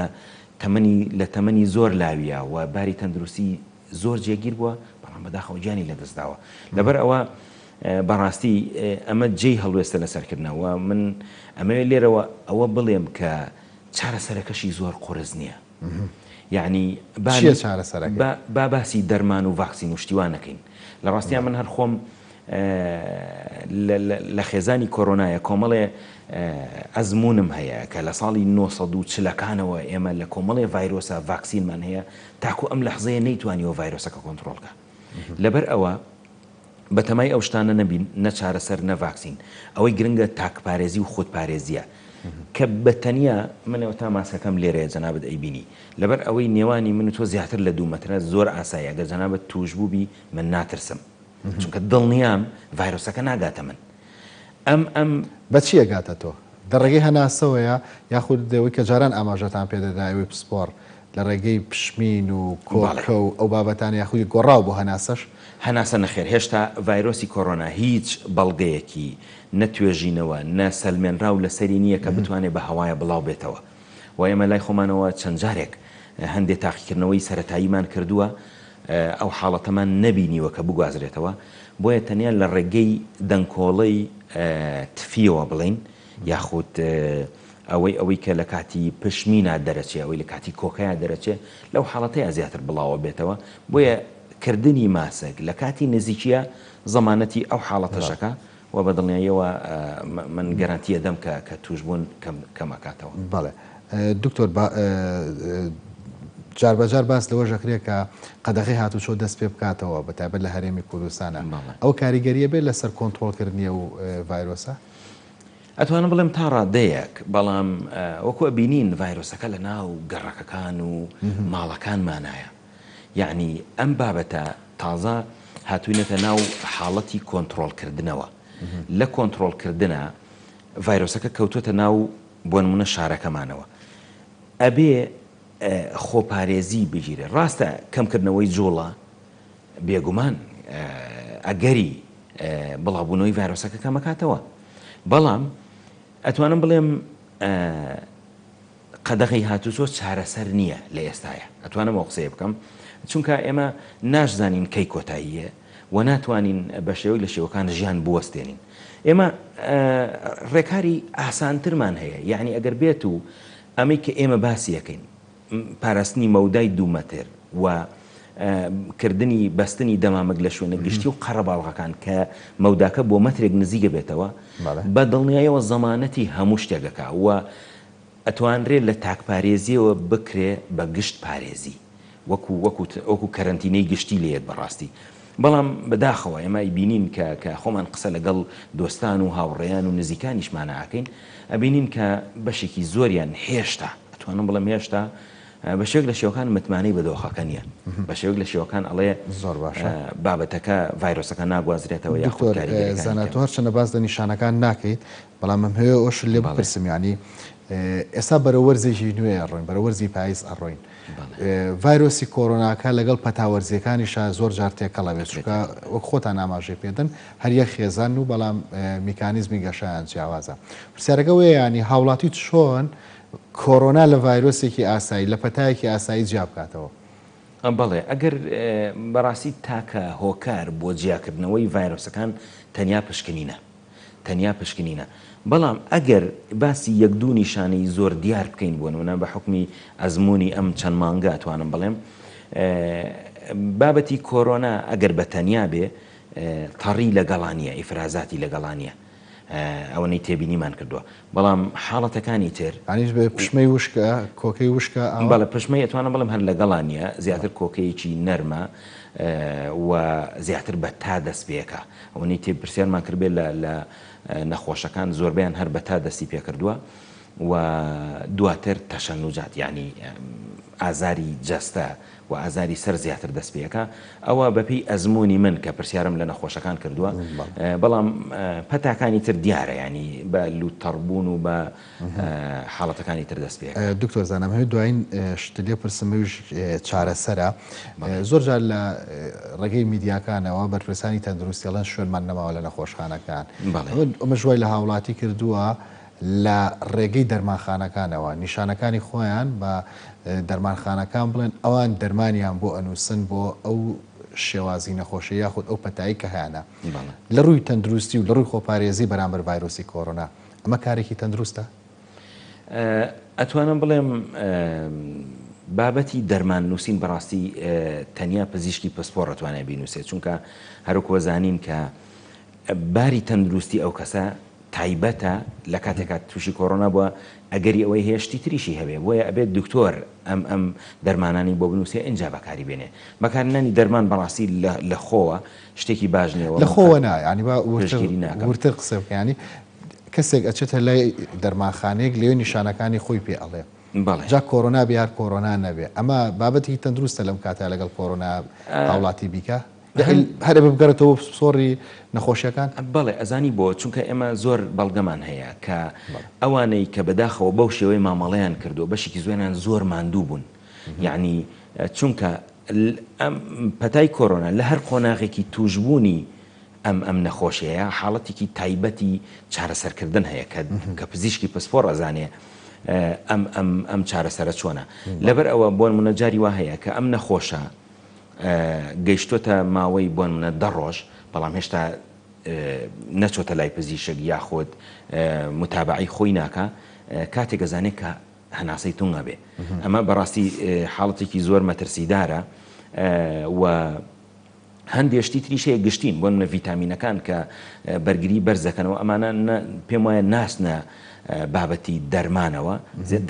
تەمەنی لە تەمەنی زۆر لاویە و باری تەندروستی زۆر جێگیر بووە، بەڵام بەداخەوە گیانی لەدەست داوە. لەبەر ئەوە بەڕاستی ئەمە جێی هەڵوێستە لەسەرکردنە و من ئەمەوێت لێرەوە ئەوە بڵێم کە چارەسەرەکەشی زۆر قورس نییە. یەعنی با چییە چارەسەرەکەی؟ با با باسی دەرمان و ڤاکسین و شتی وا نەکەین. لە ڕاستیا من هەر خۆم لە لە خێزانی کۆرۆنایە کۆمەڵێ ئەزموونم هەیە کە لە ساڵی 940 ەکانەوە ئێمە لە کۆمەڵێ ڤایرۆسا ڤاکسینمان هەیە تاکو ئەم لەحزەیە نەیتوانیوە ڤایرۆسەکە کۆنتڕۆڵ کا. لەبەر ئەوە بەتەمای ئەو شتانە نەبین نە چارەسەر نە ڤاکسین. ئەوەی گرنگە تاکپارێزی و خودپارێزییە کە بە تەنیا من ئەوەتا ماسکەکەم لێرەیە جەنابت ئەیبینی لەبەر ئەوەی نێوانی من و تۆ زیاتر لە دوو مەترە زۆر ئاساییە گەر جەنابت تووشبوو بی من ناترسم چونکە دڵنیام ڤایرۆسەکە ناگاتە من ئەم ئەم بە چی ئەگاتە تۆ؟ لە ڕێگەی هەناسەوەیە یاخود ئەوەی کە جاران ئاماژەتان پێ دەدا ئێوەی پسپۆڕ لە ڕێگەی پشمین و کۆکە و ئەو بابەتانە یاخود گۆڕاوە بۆ هەناسەش؟ هەناسە نەخێر هێشتا ڤایرۆسی کۆرۆنا هیچ بەڵگەیەکی نە توێژینەوە نە سەلمێنراو لەسەری نییە کە بتوانێ بە هەوایە بڵاو بێتەوە و ئێمە لای خۆمانەوە چەند جارێک هەندێ تاقیکردنەوەی سەرەتاییمان کردووە ئەو حاڵەتەمان نەبینیوە کە بگوازرێتەوە بۆیە تەنیا لە ڕێگەی دەنکۆڵەی تفیەوە بڵێین یاخود ئەوەی ئەوەی کە لە کاتی پشمینا دەرەچێ ئەوەی لە کاتی کۆکەیا دەرەچێ لەو حاڵەتەیا زیاتر بڵاوە بێتەوە بۆیە کردنی ماسک لە کاتی نزیکیە زەمانەتی ئەو حاڵەتەش ئەکا و بە دڵنیاییەوە من گەرەنتی ئەدەم کە کە تووشبوون کەم کەم ئەکاتەوە. بەڵێ دکتۆر با جار بە جار باس لەوەش ئەکرێ کە قەدەغەی هاتوچۆ دەست پێ بکاتەوە بە تایبەت لە هەرێمی کوردستانە ئەو کاریگەریە بێت لەسەر کۆنتڕۆڵکردنی ئەو ڤایرۆسە؟ ئەتوانم بڵێم تا ڕادەیەک، بەڵام وەکو ئەبینین ڤایرۆسەکە لە ناو گەڕەکەکان و ماڵەکانمانایە. یەعنی ئەم بابەتە تازە هاتوینەتە ناو حاڵەتی کۆنتڕۆڵکردنەوە. لە کۆنتڕۆڵکردنا ڤایرۆسەکە کەوتوەتە ناو بۆ نمونە شارەکەمانەوە. ئەبێ خۆپارێزی بگیرێ. ڕاستە کەمکردنەوەی جوڵە بێگومان ئەگەری بڵاوبوونەوەی ڤایرۆسەکە کەمەکاتەوە، بەڵام ئەتوانم بڵێم قەدەغەی هاتوچۆ چارەسەر نییە لە ئێستایا، ئەتوانم ئەو قسەیە بکەم، چونکە ئێمە ناشزانین کەی کۆتاییە و ناتوانین بە شێوەیەک لە شێوەکان ژیان بوەستێنین. ئێمە ڕێکاری ئاسانترمان هەیە، یەعنی ئەگەر بێت و ئەمەی کە ئێمە باسی ئەکەین، پاراستنی مەودای دوو مەتر و کردنی بەستنی دەمامک لە شوێنە گشتی و قەرەباڵغەکان کە مەوداکە بۆ مەترێک نزیک بێتەوە بە دڵنیایەوە زەمانەتی هەموو شتێک ئەکا و ئەتوانرێ لە تاکپارێزیەوە بکرێ بە گشت پارێزی وەکو وەکو وەکو کەرەنتینەی گشتی لێیەت بەڕاستی بەڵام بەداخەوە ئێمە ئەیبینین کە کە خۆمان قسە لەگەڵ دۆستان و هاوڕێیان و نزیکانیشمانا ئەکەین ئەبینین کە بەشێکی زۆریان هێشتا ئەتوانم بڵێم هێشتا بە شێوەیەک لە شێوەکان متمانەی بە دۆخەکە نییە بە شێوەیەک لە شێوەکان ئەڵێ زۆر باشە بابەتەکە ڤایرۆسەکە ناگوازرێتەوە یاخود دکتۆر کاریگەریەکانی زانا تۆ کەمە. هەرچەندە باس لە نیشانەکان ناکەیت بەڵام ئەمهەوێ ئەوەشت لێ بەڵێ. بپرسم یانی ئێستا بەرەو وەرزێکی نوێ ئەڕۆین بەرەو وەرزی پایز ئەڕۆین ڤایرۆسی کۆرۆناکە لەگەڵ پەتا وەرزیەکانیشا زۆر جار تێکەڵ ئەبێت چونکە وەک خۆتان ئاماژەی پێدەن هەر یەک خێزان و بەڵام میکانیزمی گەشەیان جیاوازە پرسیارەکە وەیە یانی هاوڵاتی چۆن کۆرۆنا لە ڤایرۆسێکی ئاسایی لە پەتایەکی ئاسایی جیا بکاتەوە؟ بەڵێ ئەگەر بەڕاستی تاکە هۆکار بۆ جیاکردنەوەی ڤایرۆسەکان تەنیا پشکنینە تەنیا پشکنینە بەڵام ئەگەر باسی یەک دوو نیشانەی زۆر دیار بکەین بۆ نمونە بە حوکمی ئەزموونی ئەم چەند مانگە ئەتوانم بڵێم بابەتی کۆرۆنا ئەگەر بە تەنیا بێ تەڕی لەگەڵا نییە ئیفرازاتی لەگەڵا نییە ئەوەنەی تێبینیمان کردووە بەڵام حاڵەتەکانی تر یانیش بێ پشمەی وشکە کۆکەی وشکە ئاوا؟ بەڵێ پشمەی ئەتوانم بڵێم هەر لەگەڵا نییە زیاتر کۆکەیەکی نەرمە و زیاتر بە تا دەست پێکا ئەوەنەی تێ پرسیارمان کردبێ لە لە نەخۆشەکان زۆربەیان هەر بە تا دەستی پێکردووە و دواتر تەشەنوجات یانی ئازاری جەستە و ئازاری سەر زیاتر دەست پێکا ئەوە بەپێی ئەزموونی من کە پرسیارم لە نەخۆشەکان کردووە بەڵام پەتاکانی تر دیارە ینی بە لوت تەڕبوون و بە حاڵەتەکانی تر دەست پێ دکتۆر زانا ئەمەوێت دوایین شتت لێ پرسم ئەویش چارەسەرە زۆر جار لە ڕێگەی میدیاکانەوە بەرپرسانی تەندروستی ئەڵێن شوێنمان نەماوە لە نەخۆشخانەکان ئەمەش وای لە هاوڵاتی کردووە. لە ڕێگەی دەرمانخانەکانەوە نیشانەکانی خۆیان بە دەرمانخانەکان بڵێن ئەوان دەرمانیان بۆ ئەنووسن بۆ ئەو شێوازی نەخۆشی یاخود ئەو پەتایی کە هەیانە لە ڕووی تەندروستی و لە ڕووی خۆپارێزی بەرامبەر ڤایرۆسی کۆرۆنا ئەمە کارێکی تەندروستە؟ ئەتوانم بڵێم بابەتی دەرمان نووسین بەڕاستی تەنیا پزیشکی پسپۆڕ ئەتوانێت بینووسێت چونکە هەروەکو زانین کە باری تەندروستی ئەو کەسە تایبەتە لە کاتێکا تووشی کۆرۆنا بووە ئەگەری ئەوەی هەیە شتی تریشی هەبێ بۆیە ئەبێت دکتۆر ئەم ئەم دەرمانانی بۆ بنووسێ ئینجا بەکاری بێنێ بەکارهێنانی دەرمان بەڕاستی لە لە خۆوە شتێکی باش نییە لە خۆوە نا یانی با وردتر وردتر قسە بکەین یانی کەسێک ئەچێتە لای دەرمانخانەیەک لەوێ نیشانەکانی خۆی پێ ئەڵێ بەڵێ. جا کۆرۆنا بێ هەر کۆرۆنا نەبێ ئەمە بابەتێکی تەندروستە لەم کاتە لەگەڵ کۆرۆنا هاوڵاتی بیکا؟ هەر ئەبێ بگەڕێتەوە بۆ پسپۆڕی نەخۆشیەکان؟ بەڵێ ئەزانی بۆ؟ چونکە ئێمە زۆر بەڵگەمان هەیە کە ئەوانەی کە بەداخەوە بەو شێوەی مامەڵەیان کردووە بەشێکی زۆریان زۆر ماندوو بوون یەعنی چونکە ئەم پەتای کۆرۆنا لە هەر قۆناغێکی تووشبوونی ئەم ئەم نەخۆشیەیە حاڵەتێکی تایبەتی چارەسەرکردن هەیە کە کە پزیشکی پسپۆڕ ئەزانێ ئەم ئەم ئەم چارەسەرە چۆنە لەبەر ئەوە بۆنمونە جاری وا هەیە کە ئەم نەخۆشە گەیشتۆتە ماوەی بۆنمونە دە ڕۆژ بەڵام هێشتا نەچۆتە لای پزیشک یاخود متابعەی خۆی ناکا کاتێک ئەزانێ کە هەناسەی تونگ ئەبێ ئەمە بەڕاستی حاڵەتێکی زۆر مەترسیدارە و هەندێ شتی تریش هەیە گشتین بۆ نمونە ڤیتامینەکان کە بەرگری بەرز دەکەنەوە ئەمانە پێم وایە ناچنە بابەتی دەرمانەوە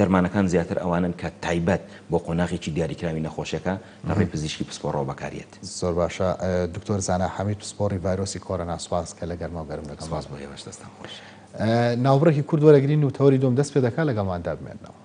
دەرمانەکان زیاتر ئەوانن کە تایبەت بۆ قۆناغێکی دیاریکراوی نەخۆشیەکە لە ڕێی پزیشکی پسپۆڕەوە بەکاریەت. زۆر باشە دکتۆر زانا حەمید پسپۆڕی ڤایرۆسی کۆرۆنا سوپاس کە لە گەرماو گەرم لەگەڵمان. سوپاس بۆ ئێوەش دەستان خۆش. ناوبڕێکی کورت وەرەگرین و تەوەری دووەم دەست پێ دەکات لەگەڵماندا بمێنەوە.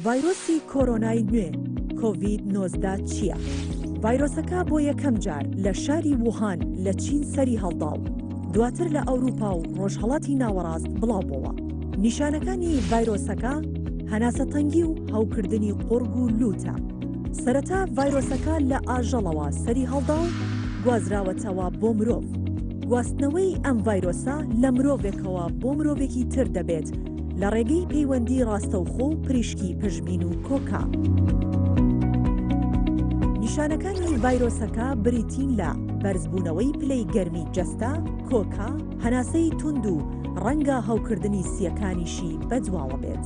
ڤایرۆسی کۆرۆنای نوێ، کۆڤید 19 چییە؟ ڤایرۆسەکە بۆ یەکەم جار لە شاری ووهان لە چین سەری هەڵدا و دواتر لە ئەوروپا و ڕۆژهەڵاتی ناوەڕاست بڵاوبۆوە. نیشانەکانی ڤایرۆسەکە هەناسەتەنگی و هەوکردنی قوڕگ و لووتە. سەرەتا ڤایرۆسەکە لە ئاژەڵەوە سەری هەڵدا و گوازراوەتەوە بۆ مرۆڤ. گواستنەوەی ئەم ڤایرۆسە لە مرۆڤێکەوە بۆ مرۆڤێکی تر دەبێت لە ڕێگەی پەیوەندی ڕاستەوخۆ و پریشکی پژمین و کۆکە. نیشانەکانی ڤایرۆسەکە بریتین لە بەرزبوونەوەی پلەی گەرمی جەستە، کۆکە، هەناسەی توند و ڕەنگە هەوکردنی سییەکانیشی بەدواوە بێت.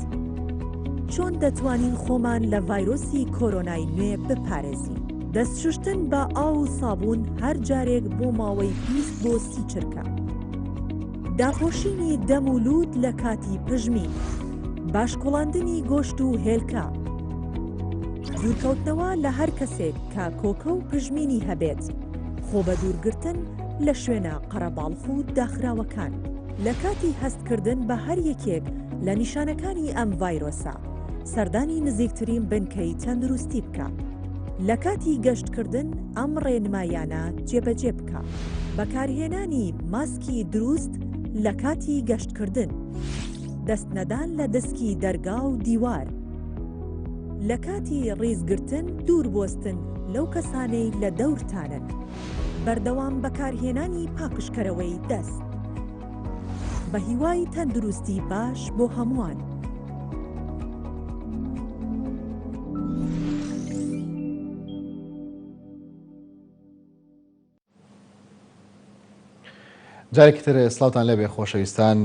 چۆن دەتوانین خۆمان لە ڤایرۆسی کۆرۆنای نوێ بپارێزین؟ دەست شوشتن بە ئاو و سابوون هەر جارێک بۆ ماوەی 20 بۆ 30 چرکە. داپۆشینی دەم و لووت لە کاتی پژمین. باش کوڵاندنی گۆشت و هێلکە. دوورکەوتنەوە لە هەر کەسێک کە کۆکە و پژمینی هەبێت. خۆ بەدوورگرتن لە شوێنە قەرەباڵخ و داخراوەکان. لە کاتی هەستکردن بە هەر یەکێک لە نیشانەکانی ئەم ڤایرۆسە، سەردانی نزیکترین بنکەی تەندروستی بکە. لە کاتی گەشتکردن ئەم ڕێنماییانە جێبەجێ بکە. بەکارهێنانی ماسکی دروست لە کاتی گەشتکردن. دەستنەدان لە دەسکی دەرگا و دیوار. لە کاتی ڕیزگرتن دوور بوەستن لەو کەسانەی لە دەورتانن. بەردەوام بەکارهێنانی پاکژکەرەوەی دەست. بە هیوای تەندروستی باش بۆ هەمووان. جارێکی تر سڵاوتان لێبێ خۆشەویستان،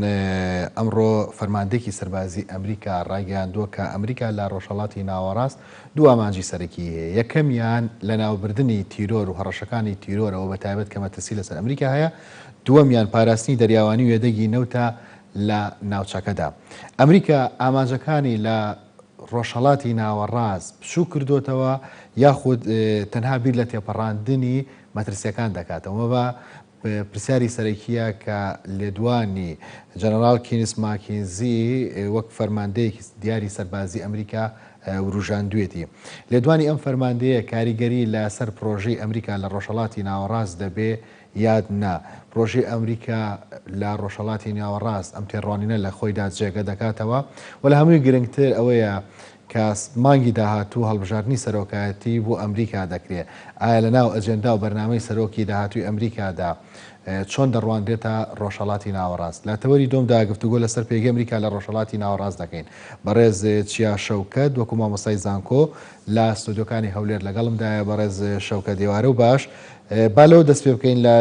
ئەمڕۆ فەرماندەیەکی سەربازی ئەمریکا ڕایگەیاندووە کە ئەمریکا لە ڕۆژهەڵاتی ناوەڕاست دوو ئامانجی سەرەکی هەیە، یەکەمیان لەناوبردنی تیرۆر و هەڕەشەکانی تیرۆرەوە بەتایبەت کە مەترسی لەسەر ئەمریکا هەیە، دووەمیان پاراستنی دەریاوانی و یەدەگی نەوتە لە ناوچەکەدا. ئەمریکا ئامانجەکانی لە ڕۆژهەڵاتی ناوەڕاست بچووک کردۆتەوە یاخود تەنها بیر لە تێپەڕاندنی مەترسیەکان دەکاتەوە؟ بە پرسیاری سەرەکییە کە لێدوانی جەنەراڵ کینس ماکینزی وەک فەرماندەیەکی دیاری سەربازی ئەمریکا وروژاندوێتی. لێدوانی ئەم فەرماندەیە کاریگەری لە سەر پرۆژەی ئەمریکا لە ڕۆژهەڵاتی ناوەڕاست دەبێ یاد نا؟ پرۆژەی ئەمریکا لە ڕۆژهەڵاتی ناوەڕاست ئەم تێڕوانینە لە خۆیدا جێگە دەکاتەوە و لە هەمووی گرنگتر ئەوەیە کە مانگی داهاتوو هەڵبژاردنی سەرۆکایەتی بۆ ئەمریکا دەکرێ، ئایا لە ناو ئەجێندا و بەرنامەی سەرۆکی داهاتووی ئەمریکادا چۆن دەڕوانرێتە ڕۆژهەڵاتی ناوەڕاست؟ لە تەوەری دووەمدا گفتوگۆ لەسەر پێگەی ئەمریکا لە ڕۆژهەڵاتی ناوەڕاست دەکەین. بەڕێز چیا شەوکەت وەکو مامۆستای زانکۆ لە ستۆدیۆکانی هەولێر لەگەڵمدایە. بەڕێز شەوکەت ئێوارە و باش. با لەوە دەست پێ بکەین لە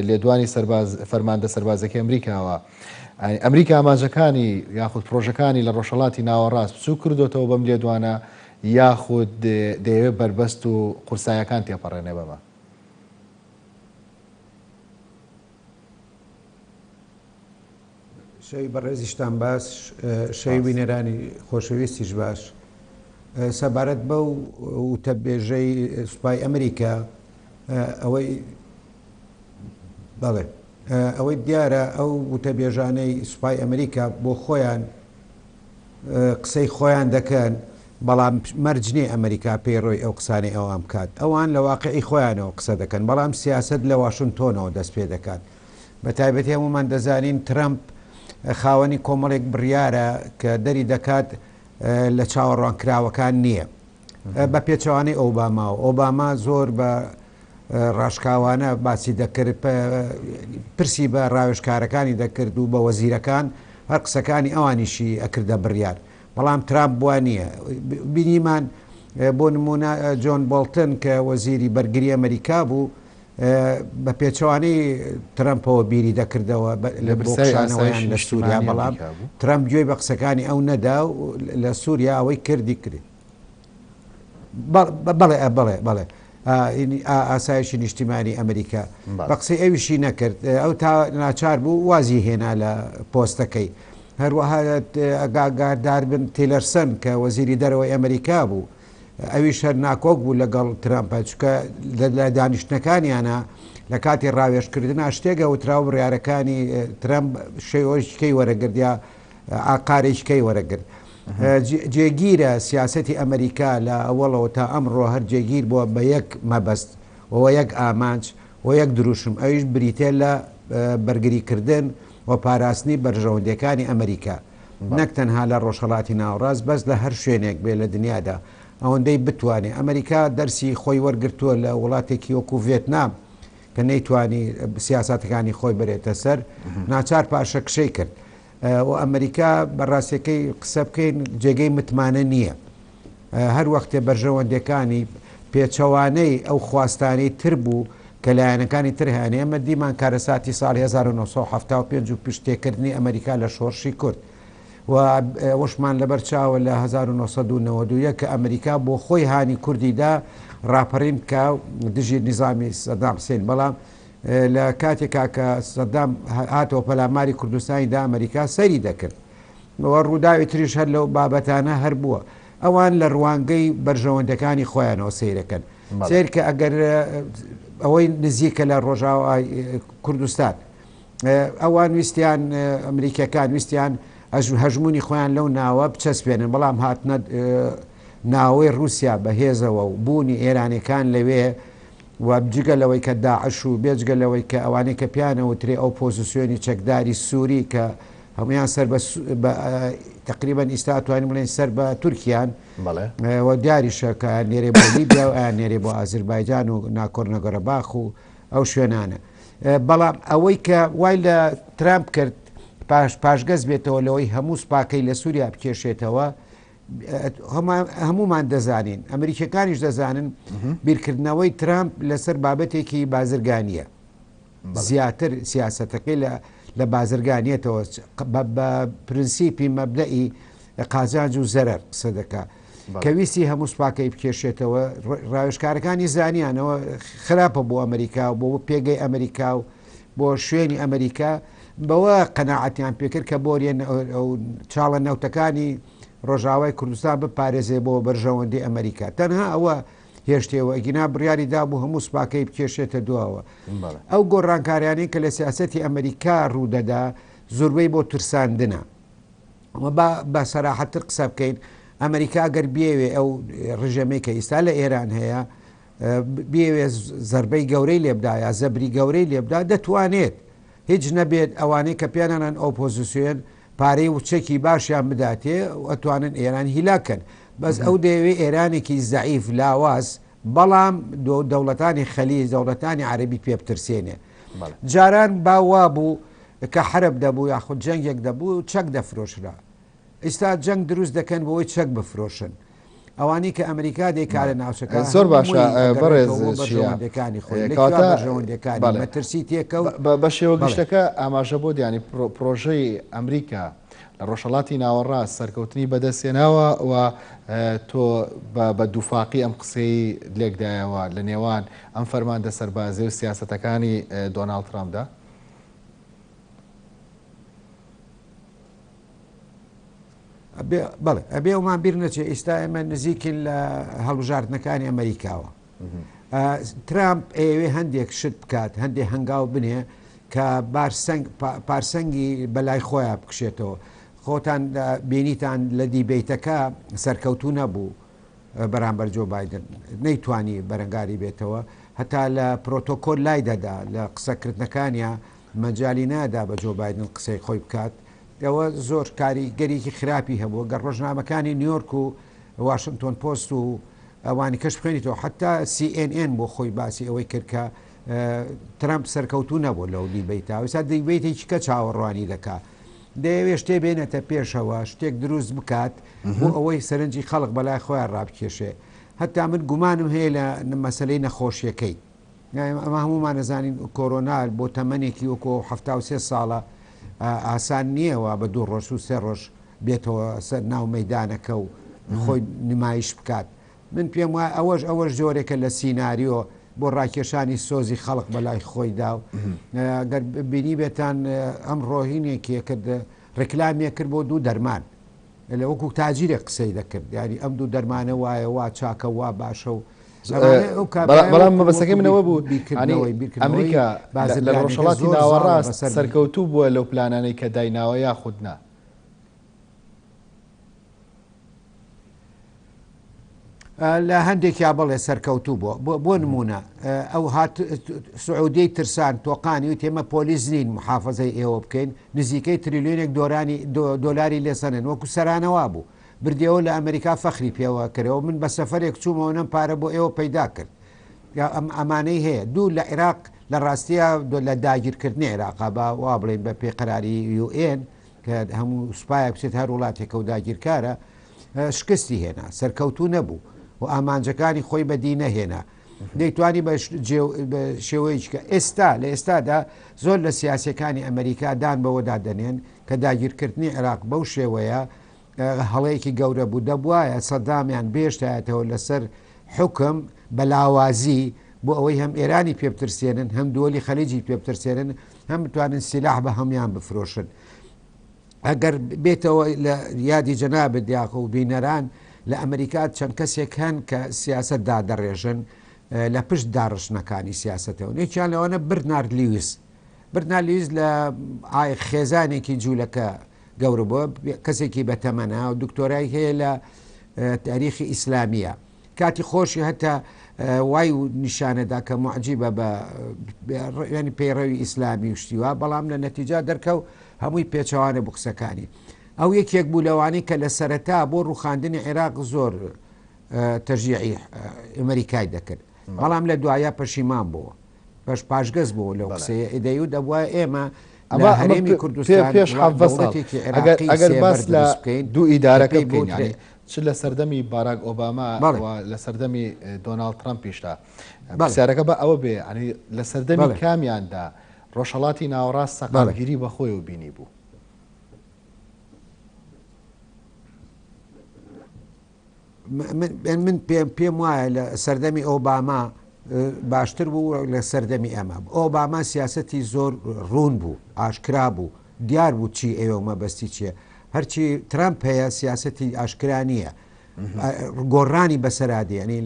لێدوانی سەرباز فەرماندە سەربازەکەی ئەمریکاوە. ئەمریکا ئامانجەکانی یاخود پرۆژەکانی لە ڕۆژهەڵاتی ناوەڕاست بچووک کردۆتەوە بەم لێدوانە یاخود دەیەوێت بەربەست و قورسایەکان تێپەڕێنێ بەمە؟ شەوی بەڕێزیشتان باش، شەوی بینەرانی خۆشەویستیش باش. سەبارەت بەو وتەبێژەی سوپای ئەمریکا ئەوەی بەڵێ ئەوەی دیارە ئەو وتەبێژانەی سوپای ئەمریکا بۆ خۆیان قسەی خۆیان دەکەن، بەڵام مەرج نییە ئەمریکا پەیڕەوی ئەو قسانەی ئەوان بکات. ئەوان لە واقیعی خۆیانەوە قسە دەکەن، بەڵام سیاسەت لە واشنتۆنەوە دەست پێ دەکات. بە تایبەتی هەموومان دەزانین ترەمپ خاوەنی کۆمەڵێک بڕیارە کە دەری دەکات لە چاوەڕوانکراوەکان نییە. بە پێچەوانەی ئۆباماوە. ئۆباما زۆر بە ڕاشکاوانە باسی دەکرد، پرسی بە ڕاوێژکارەکانی دەکرد و بە وەزیرەکان، هەر قسەکانی ئەوانیشی ئەکردە بڕیار. بەڵام ترامپ وا نییە. بینیمان بۆ نموونە جۆن بۆڵتن کە وەزیری بەرگری ئەمریکا بوو، بە پێچەوانەی ترەمپەوە بیری دەکردەوە لە بۆ پرسیاری کشانەوەیان ئاسایشی لە سووریا، نیشتیمانی بەڵام ئەمریکا بوو. ترەمپ گوێی بە قسەکانی ئەو نەدا و لە سووریا ئەوەی کردی کرد. بەڵێ بەڵێ بەڵێ ئاسایشی نیشتیمانی ئەمریکا بە قسەی ئەویشی نەکرد ئەو تا ناچار بوو وازی هێنا لە پۆستەکەی هەروەها ئاگادار بن تیلەرسن کە وەزیری دەرەوەی ئەمریکا بوو ئەویش هەر ناکۆک بوو لەگەڵ ترامپ چونکە لە دانیشتنەکانیانە لە کاتی ڕاوێژکردنا شتێک ئەوترا و بڕیارەکانی ترامپ شێوەیەکی وەرەگرت یا ئاقارێکی کەی وەرەگرت. جێگیرە سیاسەتی ئەمریکا لە ئەوەڵەوە تا ئەمڕۆ هەر جێگیر بووە بە یەک مەبەست و یەک ئامانج و یەک دروشم ئەویش بریتیە لە بەرگریکردن و پاراستنی بەرژەوەندیەکانی ئەمریکا نەک تەنها لە ڕۆژهەڵاتی ناوەڕاست بەس لە هەر شوێنێک بێ لە دنیادا ئەوەندەی بتوانێ ئەمریکا دەرسی خۆی وەرگرتووە لە وڵاتێکی وەکو ڤێتنام کە نەیتوانی سیاسەتەکانی خۆی بەرێتە سەر ناچار پاشەکشەی کرد و ئەمریکا بە ڕاستیەکەی قسە بکەین جێگەی متمانە نییە هەر وەختێ بەرژەوەندیەکانی پێچەوانەی ئەو خواستانەی تر بوو کە لایەنەکانی تر هەیانە ئێمە دیمان کارەساتی ساڵی 1975 و پشت تێکردنی ئەمریکا لە شۆڕشی کورد و ئەوەشمان لەبەر چاوە لە 1991 کە ئەمریکا بۆ خۆی هانی کوردی دا ڕاپەڕین بکا دژی نیزامی سەدام حسین بەڵام لە کاتێکا کە سەدام هاتەوە پەلاماری کوردستانی دا ئەمریکا سەیری دەکرد و ڕووداوی تریش هەر لەو بابەتانە هەر بووە ئەوان لە ڕوانگەی بەرژەوەندەکانی خۆیانەوە سەیرەکەن سیر کە ئەگەر ئەوەی نزیکە لە ڕۆژاوای کوردستان ئەوان ویستیان ئەمریکەکان ویستیان هەژمونی خۆیان لەو ناوە بچەسپێنن بەڵام هاتنە ناوەی رووسیا بەهێزەوە و بوونی ئێرانەکان لەوێ و جگە لەوەی کە داعش و بێجگە لەوەی کە ئەوانەی کە پێیان ئەوترێ ئۆپۆزسیۆنی چەکداری سووری کە هەموویان سەر بە تقریبا ئیستا ئەتوانین بڵێین سەر بە تورکیان و دیاریشە کە ئەیان نێرێ بۆ لیبیا و ئەیان نێرێ بۆ ئازربایجان و ناکۆرنۆگەرەباخ و ئەو شوێنانە بەڵام ئەوەی کە وای لە ترامپ کرد پاش پاشگەز بێتەوە لەوەی هەموو سوپاکەی لە سووریا بکێشێتەوە هەموومان دەزانین، ئەمریکیەکانیش دەزانن بیرکردنەوەی ترامپ لەسەر بابەتێکی بازرگانیە. زیاتر سیاسەتەکەی لە لە بازرگانیەتەوە بە پرنسیپی مەبدەئی قازانج و زەرەر قسە دەکا. کە ویستی هەموو سوپاکەی بکێشێتەوە ڕاوێژکارەکانی زانیانەوە خراپە بۆ ئەمریکا و بۆ پێگەی ئەمریکا و بۆ شوێنی ئەمریکا بەوە قەناعەتیان پێکرد کە بۆریە چاڵە نەوتەکانی ڕۆژاوای کوردستان بپارێزێ بۆ بەرژەوەندی ئەمریکا تەنها ئەوە هێشتەوە ئەگینا بڕیاری دابوو هەموو سوپاکەی بکێشێتە دواوە ئەو گۆڕانکاریانەی کە لە سیاسەتی ئەمریکا ڕوودەدا زۆربەی بۆ ترساندنە و با بە سەراحەتتر قسە بکەین، ئەمریکا گەر بیەوێ ئەو ڕژێمەی کە ئیستا لە ئێران هەیە بیەوێ زەربەی گەورەی لێبدا یا زەبری گەورەی لێبدا دەتوانێت هیچ نەبێت ئەوانەی کە پێیانەڵێن ئۆپۆزیسیۆن پارەی و چەکی باشیان بداتێ و ئەتوانن ئێران هیلاک کەن بەس ئەو دەیەوێ ئێرانێکی زەعیف لاواز بەڵام دەوڵەتانی خەلیج دەوڵەتانی عەرەبی پێ بترسێنێ جاران باو وابوو کە حەرب دەبوو یاخود جەنگێک دەبوو چەک دەفرۆشرا ئیستا جەنگ دروست دەکەن بۆی چەک بفرۆشن ئەوانەی کە ئەمریکا دەیکا لە ناوچەکە زۆر باشە بەڕێز بەرژەوەندەکانی خۆی کەواتە بەرژەوەندەکانی مەترسی تێکەوت بە شێوە گشتەکە ئاماژە بۆ دیانی پرۆژەی ئەمریکا لە ڕۆژهەڵاتی ناوەڕاست سەرکەوتنی بەدەستهێناوە و تۆ بە دووفاقی ئەم قسەی لێکدایەوە لە نێوان ئەم فەرماندە سەربازی و سیاسەتەکانی دۆناڵد ترامپدا؟ بەڵێ ئەبێ ئەومان بیر نەچێ ئیستا ئێمە نزیکین لە هەڵبژاردنەکانی ئەمریکاوە ترامپ ئەیەوێ هەندێک شت بکات هەندێک هەنگاو بنێ کە بارسەنگ پارسەنگی بەلای خۆیان بکشێتەوە خۆتان بینیتان لە debate ەکە سەرکەوتوو نەبوو بەرامبەر جۆ بایدن نەیتوانی بەرەنگاری بێتەوە هەتا لە پرۆتۆکۆل لای دەدا لە قسەکردنەکانیا مەجالی نادا بە جۆ بایدن قسەی خۆی بکات ئەوە زۆر کاریگەریی خراپی هەبوو گەر ڕۆژنامەکانی نیویۆرک و واشنتۆن پۆست و ئەوانی کەش بخوێنیتەوە حتا سی ئێن ئێن بۆ خۆی باسی ئەوەی کرد کە ترەمپ سەرکەوتوو نەبوو لەو debate ا ئێستا debate ێکی کە چاوەڕوانی دەکا دەیەوێت شتێ بێنێتە پێشەوە شتێک دروست بکات بۆ ئەوەی سەرنجی خەڵک بەلای خۆیان ڕابکێشێ هەتا من گومانم هەیە لە مەسلەی نەخۆشیەکەی ئەمە هەمومان ئەزانین کۆرۆنا بۆ تەمەنێکی وەکو 73 ساڵە ئاسان نییە وا بە دوو ڕۆژ و سێ ڕۆژ بێتەوە سەر ناو مەیدانەکە و خۆی نمایش بکات من پێم وایە ئەوەش ئەوەش جۆرێکە لە سیناریۆ بۆ ڕاکێشانی سۆزی خەڵک بەلای خۆیدا و گەر بینیبێتان ئەمڕۆ هینێکی کرد ڕیکلامیە کرد بۆ دوو دەرمان لە وەکو تاجیرێک قسەی دەکرد یاری ئەم دوو دەرمانە وایە وا چاکە وا باشە و بەڵام مەبەستەکەی من ئەوە بوو ئەمریکا لە ڕۆژهەڵاتی ناوەڕاست سەرکەوتوو بووە لەو پلانانەی کە دایناوە یاخود نا؟ لە هەندێکیا بەڵێ سەرکەوتوو بووە بۆ نمونە ئەو هات سعودیەی ترسان تۆقانی وتی ئێمە پۆلیس نین محافەزەی ئێوە بکەین نزیکەی تریلیۆنێک دۆرانی دۆلاری لێسەنن وەکو سەرانەوا بوو بردیەوە لە ئەمریکا فەخری پێوە کرەوە من بە سەفەرێک چوومەوە نەم پارە بۆ ئێوە پەیدا کرد ئەم ئەمانەی هەیە دوو لە عێراق لە ڕاستیە لە داگیرکردنی عێراقا بە وا بڵێن بە پێی قەراری یوئێن کە هەموو سوپایەک بچێت هەر وڵاتێکە و داگیرکارە شکستی هێنا سەرکەوتوو نەبوو و ئامانجەکانی خۆی بەدی نەهێنا دەیتوانی بە شێوەیەکی کە ئێستا لە ئێستادا زۆر لە سیاسەکانی ئەمریکا دان بەوەدا دەنێن کە داگیرکردنی عێراق بەو شێوەیە هەڵەیەکی گەورە بوو دەبوایە سەدامیان بێشتایەتەوە لەسەر حوکم بە لاوازی بۆ ئەوەی هەم ئێرانی پێ بترسێنن هەم دووەلی خەلیجی پێ بترسێنن هەم بتوانن سیلاح بە هەموان بفرۆشن ئەگەر بێتەوە لە یادی جەنابت یاخۆ و بینەران لە ئەمریکا چەند کەسێک هەن کە سیاسەت دادەڕێژن لە پشت داڕشتنەکانی سیاسەتەوە یەکیان لەوانە برنارد لیویس برنارد لیویس لە خێزانێکی جوولەکە گەورە بووە، کەسێکی بەتەمەنە و دکتۆرای هەیە لە تاریخی ئیسلامیە. کاتی خۆشی هەتا وای نیشانەدا کە موعجیبە بە ینی پەیڕەوی ئیسلامی و شتی وا، بەڵام لە نەتیجا دەرکەوت هەمووی پێچەوانە بوو قسەکانی. ئەو یەکێک بوو لەوانەی کە لە سەرەتا بۆ ڕووخاندنی عێراق زۆر تەشجیعی ئەمریکای دەکرد، بەڵام لە دوایا پەشیمان بووە. پاش پاشگەز بوو لەو قسەیە دەیوت دەبوایە ئێمە لە هەرێمی کوردستان پێش حەڤدە ساڵ ئەگەر باس لە دوو ئیدارەکە بکەین یانی چ لە سەردەمی باراک ئۆباما و لە سەردەمی دۆناڵد ترەمپیشدا پرسیارەکە بە ئەوە بێ یانی لە سەردەمی کامیاندا ڕۆژهەڵاتی ناوەڕاست بەڵێ. سەقامگیری بەخۆیەوە بینیبوو. من پێم پێم وایە لە سەردەمی ئۆباما باشتر بوو لە سەردەمی ئەمە ئۆباما سیاسەتی زۆر ڕوون بوو ئاشکرا بوو دیار بوو چی ئەوێ و مەبەستی چییە هەرچی ترامپ هەیە سیاسەتی ئاشکرا نییە گۆڕانی بەسەرادی ینی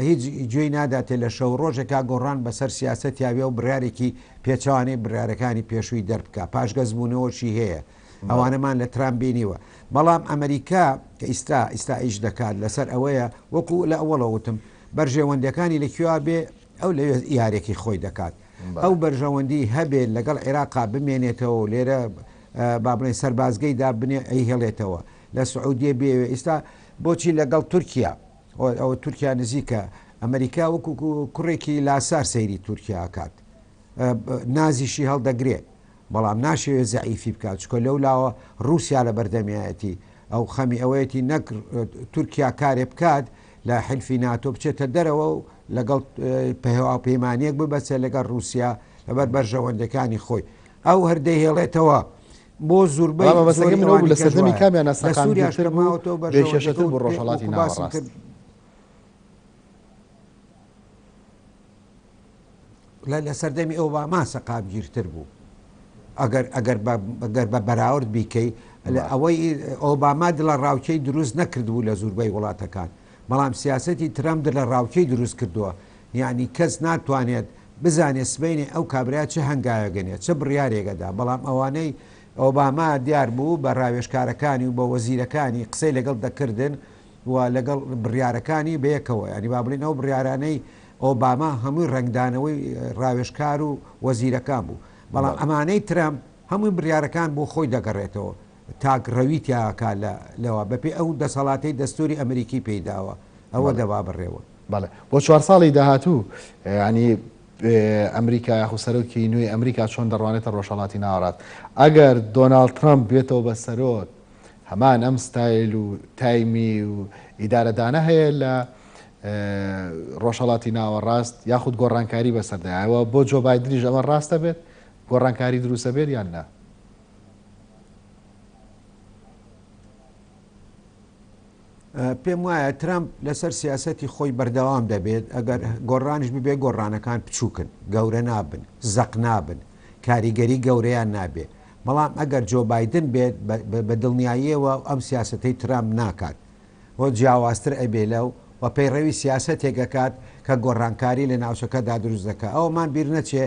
هیچ گوێی ناداتێ لە شەو ڕۆژێکا گۆڕان بەسەر سیاسەتیاوێ و بڕارێکی پێچوانەی بڕارەکانی پێشووی دەربکە پاشگەزبوونەوەشی هەیە ئەوانەمان لە ترامپ بینیوە بەڵام ئەمریکا کە ئیستا ئیستا ئیش دەکات لەسەر ئەوەیە وەکو لە ئەوەڵەوە وتم بەرژەوەندیەکانی لە کوێ بێ ئەو لەوێ یارێکی خۆی دەکات ئەو بەرژەوەندی هەبێ لەگەڵ عێراقا بمێنێتەوە و لێرە با بڵێن سەربازگەی دابنێ ئەیهێڵێتەوە لە سعودیە بێوێ ئیستا بۆچی لەگەڵ تورکیا ئەوە تورکیا نزیکە ئەمریکا وەکو کوڕێکی لاسار سەیری تورکیا ئەکات نازیشی هەڵدەگرێ بەڵام ناشەوێ زەعیفی بکات چکە لەو لاوە ڕووسیا لە بەردەمیایەتی ئەو خەمی ئەوەیەتی نەک تورکیا کارێ بکات لە حلفی ناتۆ بچێتە دەرەوە و لەگەڵ پەیمانیەک ببەسێ لەگەڵ ڕووسیا لەبەر بەرژەوەندەکانی خۆی ئەو هەر دەیهێڵێتەوە بۆ زوربەی بەڵام مەبەستەکەی زۆری من ئەوە بوو ئەوانی لە کەش سەردەمی وایە کامیانە لە سووریاش سەقامگیرتر کە بوو ماوەتەوە بێکێشەتر بەرژەوەندەکە و بوو پێ ڕۆژهەڵاتی وەکو باسم ناوەڕاست. کرد لە لە سەردەمی ئۆباما سەقامگیرتر بوو ئەگەر ئەگەر بە ئەگەر بە بەراورد بیکەی لە بەڵێ. ئەوەی ئۆباما دڵەڕاوکێی دروست نەکردبوو لە زوربەی وڵاتەکان بەڵام سیاسەتی ترەمپ دڵەڕاوکێی دروست کردووە یانی کەس ناتوانێت بزانێت سبەینێ ئەو کابرایە چ هەنگاوێک ئەنێ چ بڕیارێک ئەدا بەڵام ئەوانەی ئۆباما دیار بوو بە ڕاوێژکارەکانی و بە وەزیرەکانی قسەی لەگەڵ دەکردن و لەگەڵ بڕیارەکانی بەیەکەوە یانی با بڵێین ئەو بڕیارانەی ئۆباما هەمووی ڕەنگدانەوەی ڕاوێژکار و وەزیرەکان بوو بەڵام بەڵێ. ئەمانەی ترەمپ هەمووی بڕیارەکان بۆ خۆی دەگەڕێتەوە تاک ڕەوی تیا ئەکا لە لەوە بەپێی ئەو دەسەڵاتەی دەستوری ئەمریکی پێی داوە ئەوە بەڵێ. دەبا بەڕێوە. بەڵێ بۆ چوار ساڵی داهاتوو یانی ئەمریکا یاخود سەرۆکی نوێی ئەمریکا چۆن دەڕوانێتە ڕۆژهەڵاتی ناوەڕاست ئەگەر دۆناڵد ترەمپ بێتەوە بە سەرۆک هەمان ئەم ستایل و تایمی و ئیدارەدانە هەیە لە ڕۆژهەڵاتی ناوەڕاست یاخود گۆڕانکاری بەسەردایەوە بۆ جۆ بایدنیش ئەمە ڕاستە بێت گۆڕانکاری دروستە بێت یان نا؟ پێم وایە ترامپ لەسەر سیاسەتی خۆی بەردەوام دەبێت، ئەگەر گۆڕانیش ببێت گۆڕانەکان بچووکن، گەورە نابن، زەق نابن، کاریگەری گەورەیان نابێت، بەڵام ئەگەر جۆ بایدن بێت بە دڵنیاییەوە ئەم سیاسەتەی ترامپ ناکات و جیاوازتر ئەبێ لەو و پەیڕەوی سیاسەتێک ئەکات کە گۆڕانکاری لە ناوچەکەدا دروست دەکات. ئەوەمان بیر نەچێ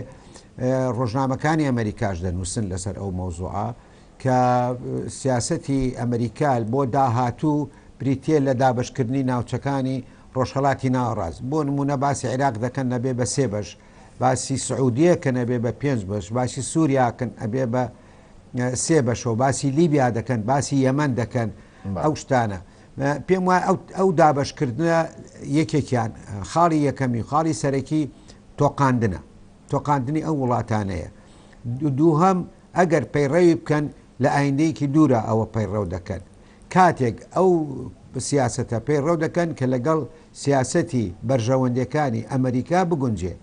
ڕۆژنامەکانی ئەمەریکاش دەنووسن لەسەر ئەو مەوزوعە کە سیاسەتی ئەمریکا بۆ داهاتوو بریتییە لە دابەشکردنی ناوچەکانی ڕۆژهەڵاتی ناوەڕاست. بۆ نموونە باسی عێراق دەکەن ئەبێ بە سێ بەش، باسی سعودیە کەن ئەبێ بە پێنج بەش، باسی سووریا کەن ئەبێ بە سێ بەشەوە، باسی لیبیا دەکەن، باسی یەمەن دەکەن، ئەو شتانە. پێم وایە ئەو دابەشکردنە یەکێکیان خاڵی یەکەمی و خاڵی سەرەکی تۆقاندنە، تۆقاندنی ئەو وڵاتانەیە. دووهەم ئەگەر پەیڕەوی بکەن لە ئایندەیەکی دوورا ئەوە پەیڕەو دەکەن. کاتێک ئەو سیاسەتە پەیڕەو دەکەن کە لەگەڵ سیاسەتی بەرژەوەندیەکانی ئەمریکا بگونجێ.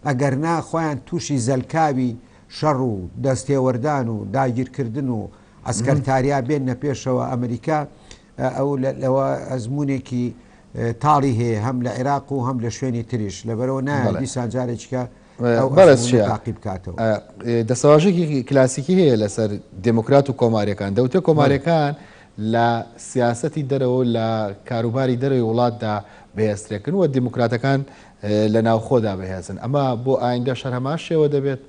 ئەگەرنا خۆیان تووشی زەلکاوی شەڕ و دەستێوەردان و داگیرکردن و عەسکەرتاریا بێننە پێشەوە. ئەمریکا ئەو لەوە ئەزموونێکی تاڵی هەیە هەم لە عێراق و هەم لە شوێنی تریش. لەبەرئەوە نایەوێت دیسان جارێکیکە ئەو بەڕێز ئەزموونە چیا تاقی بکاتەوە. دەستەواژەیەکی کلاسیکی هەیە لەسەر دێموکرات و کۆمارییەکان، دەوترێ بەڵێ. کۆمارییەکان لە سیاسەتی دەرەوە و لە کاروباری دەرەوەی وڵاتدا بەهێزترێکن و دێموکراتەکان لە ناوخۆدا بەهێزن. ئەمە بۆ ئایندەش هەر هەمان شێوە دەبێت؟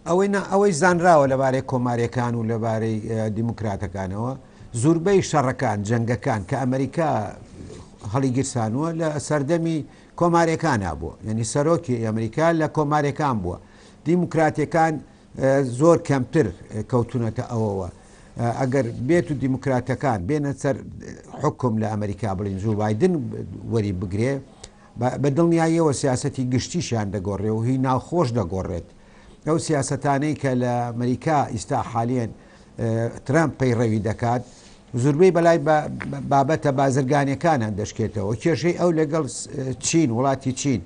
ئەوەی نا ئەوەی زانراوە لەبارەی کۆماریەکان و لەبارەی دیموکراتەکانەوە زوربەی شەڕەکان جەنگەکان کە ئەمریکا هەڵیگیرسانووە لە سەردەمی کۆماریەکانا بووە یعنی سەرۆکی ئەمریکا لە کۆماریەکان بووە دیموکراتەکان زۆر کەمتر کەوتونەتە ئەوەوە ئەگەر بێت و دیموکراتەکان بێنە سەر حکوم لە ئەمریکا بڵین جۆ بایدن وەری بگرێ بە دڵنیاییەوە سیاسەتی گشتیشیان دەگۆڕێ و هی ناوخۆش دەگۆڕێت. ئەو سیاسەتانەی کە لە ئەمریکا ئیستا حالیەن ترەمپ پەیڕەوی دەکات. زوربەی بەلای بابەتە بازرگانیەکانە دەشکێتەوە. کێشەی ئەو لەگەڵ چین، وڵاتی چین،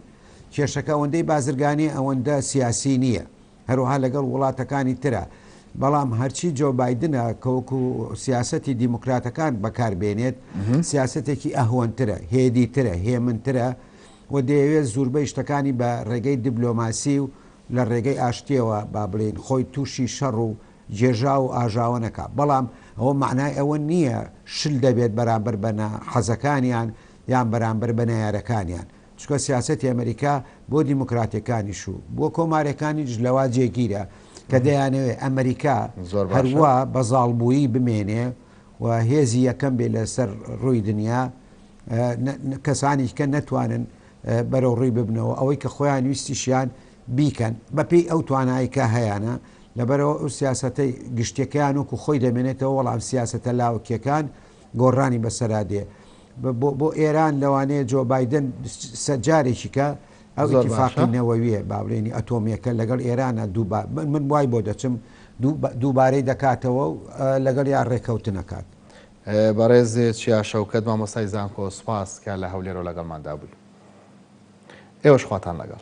کێشەکە ئەوەندەی بازرگانیە ئەوەندە سیاسی نییە. هەروەها لەگەڵ وڵاتەکانی ترە. بەڵام هەرچی جۆ بایدنە کە وەکو سیاسەتی دیموکراتەکان بەکار بێنێت، سیاسەتێکی ئەهوەنترە، هێدیترە، هێمنترە و دەیەوێت زوربەی شتەکانی بە ڕێگەی دبلۆماسی و لە ڕێگەی ئاشتیەوە با بڵێین خۆی توشی شەڕ و گێژاو و ئاژاوە نەکا. بەڵام ئەوە مەعنای ئەوە نییە شل دەبێت بەرامبەر بە نا حەزەکانیان یان بەرامبەر بە نەیارەکانیان. چونکە سیاسەتی ئەمریکا بۆ دیموکراتەکانیش و بۆ کۆمارەکانیش لەوا جێگیرە کە دەیانەوێت ئەمریکا هەروا بە زاڵبوویی بمێنێ و هێزی یەکەم بێ لەسەر ڕووی دنیا، کەسانی کە نەتوانن بەرەو ڕووی ببنەوە ئەوەی کە خۆیان ویستیشیان بیکەن بەپێی ئەو توانایی کە هەیانە، لەبەرئەوە ئەو سیاسەتەی گشتیەکەیان وەکو خۆی دەمێنێتەوە، وەڵام سیاسەتە لاوەکیەکان گۆڕانی بەسەرا دێ. بۆ ئێران لەوانەیە جۆ بایدن جارێکی کە ئەو ئیتیفاقی نەوەویە با بڵێنی ئەتۆمیەکە لەگەڵ ئێرانە دووبا من وای بۆ دەچم دووبارەی دەکاتەوە و لەگەڵ یا ڕێکەوتن ئەکات. بەڕێز چیا شەوکەت مامۆستای زانکۆ سوپاس کە لە هەولێرەوە لەگەڵماندا بووی. ئێوەش خواتان لەگەڵ.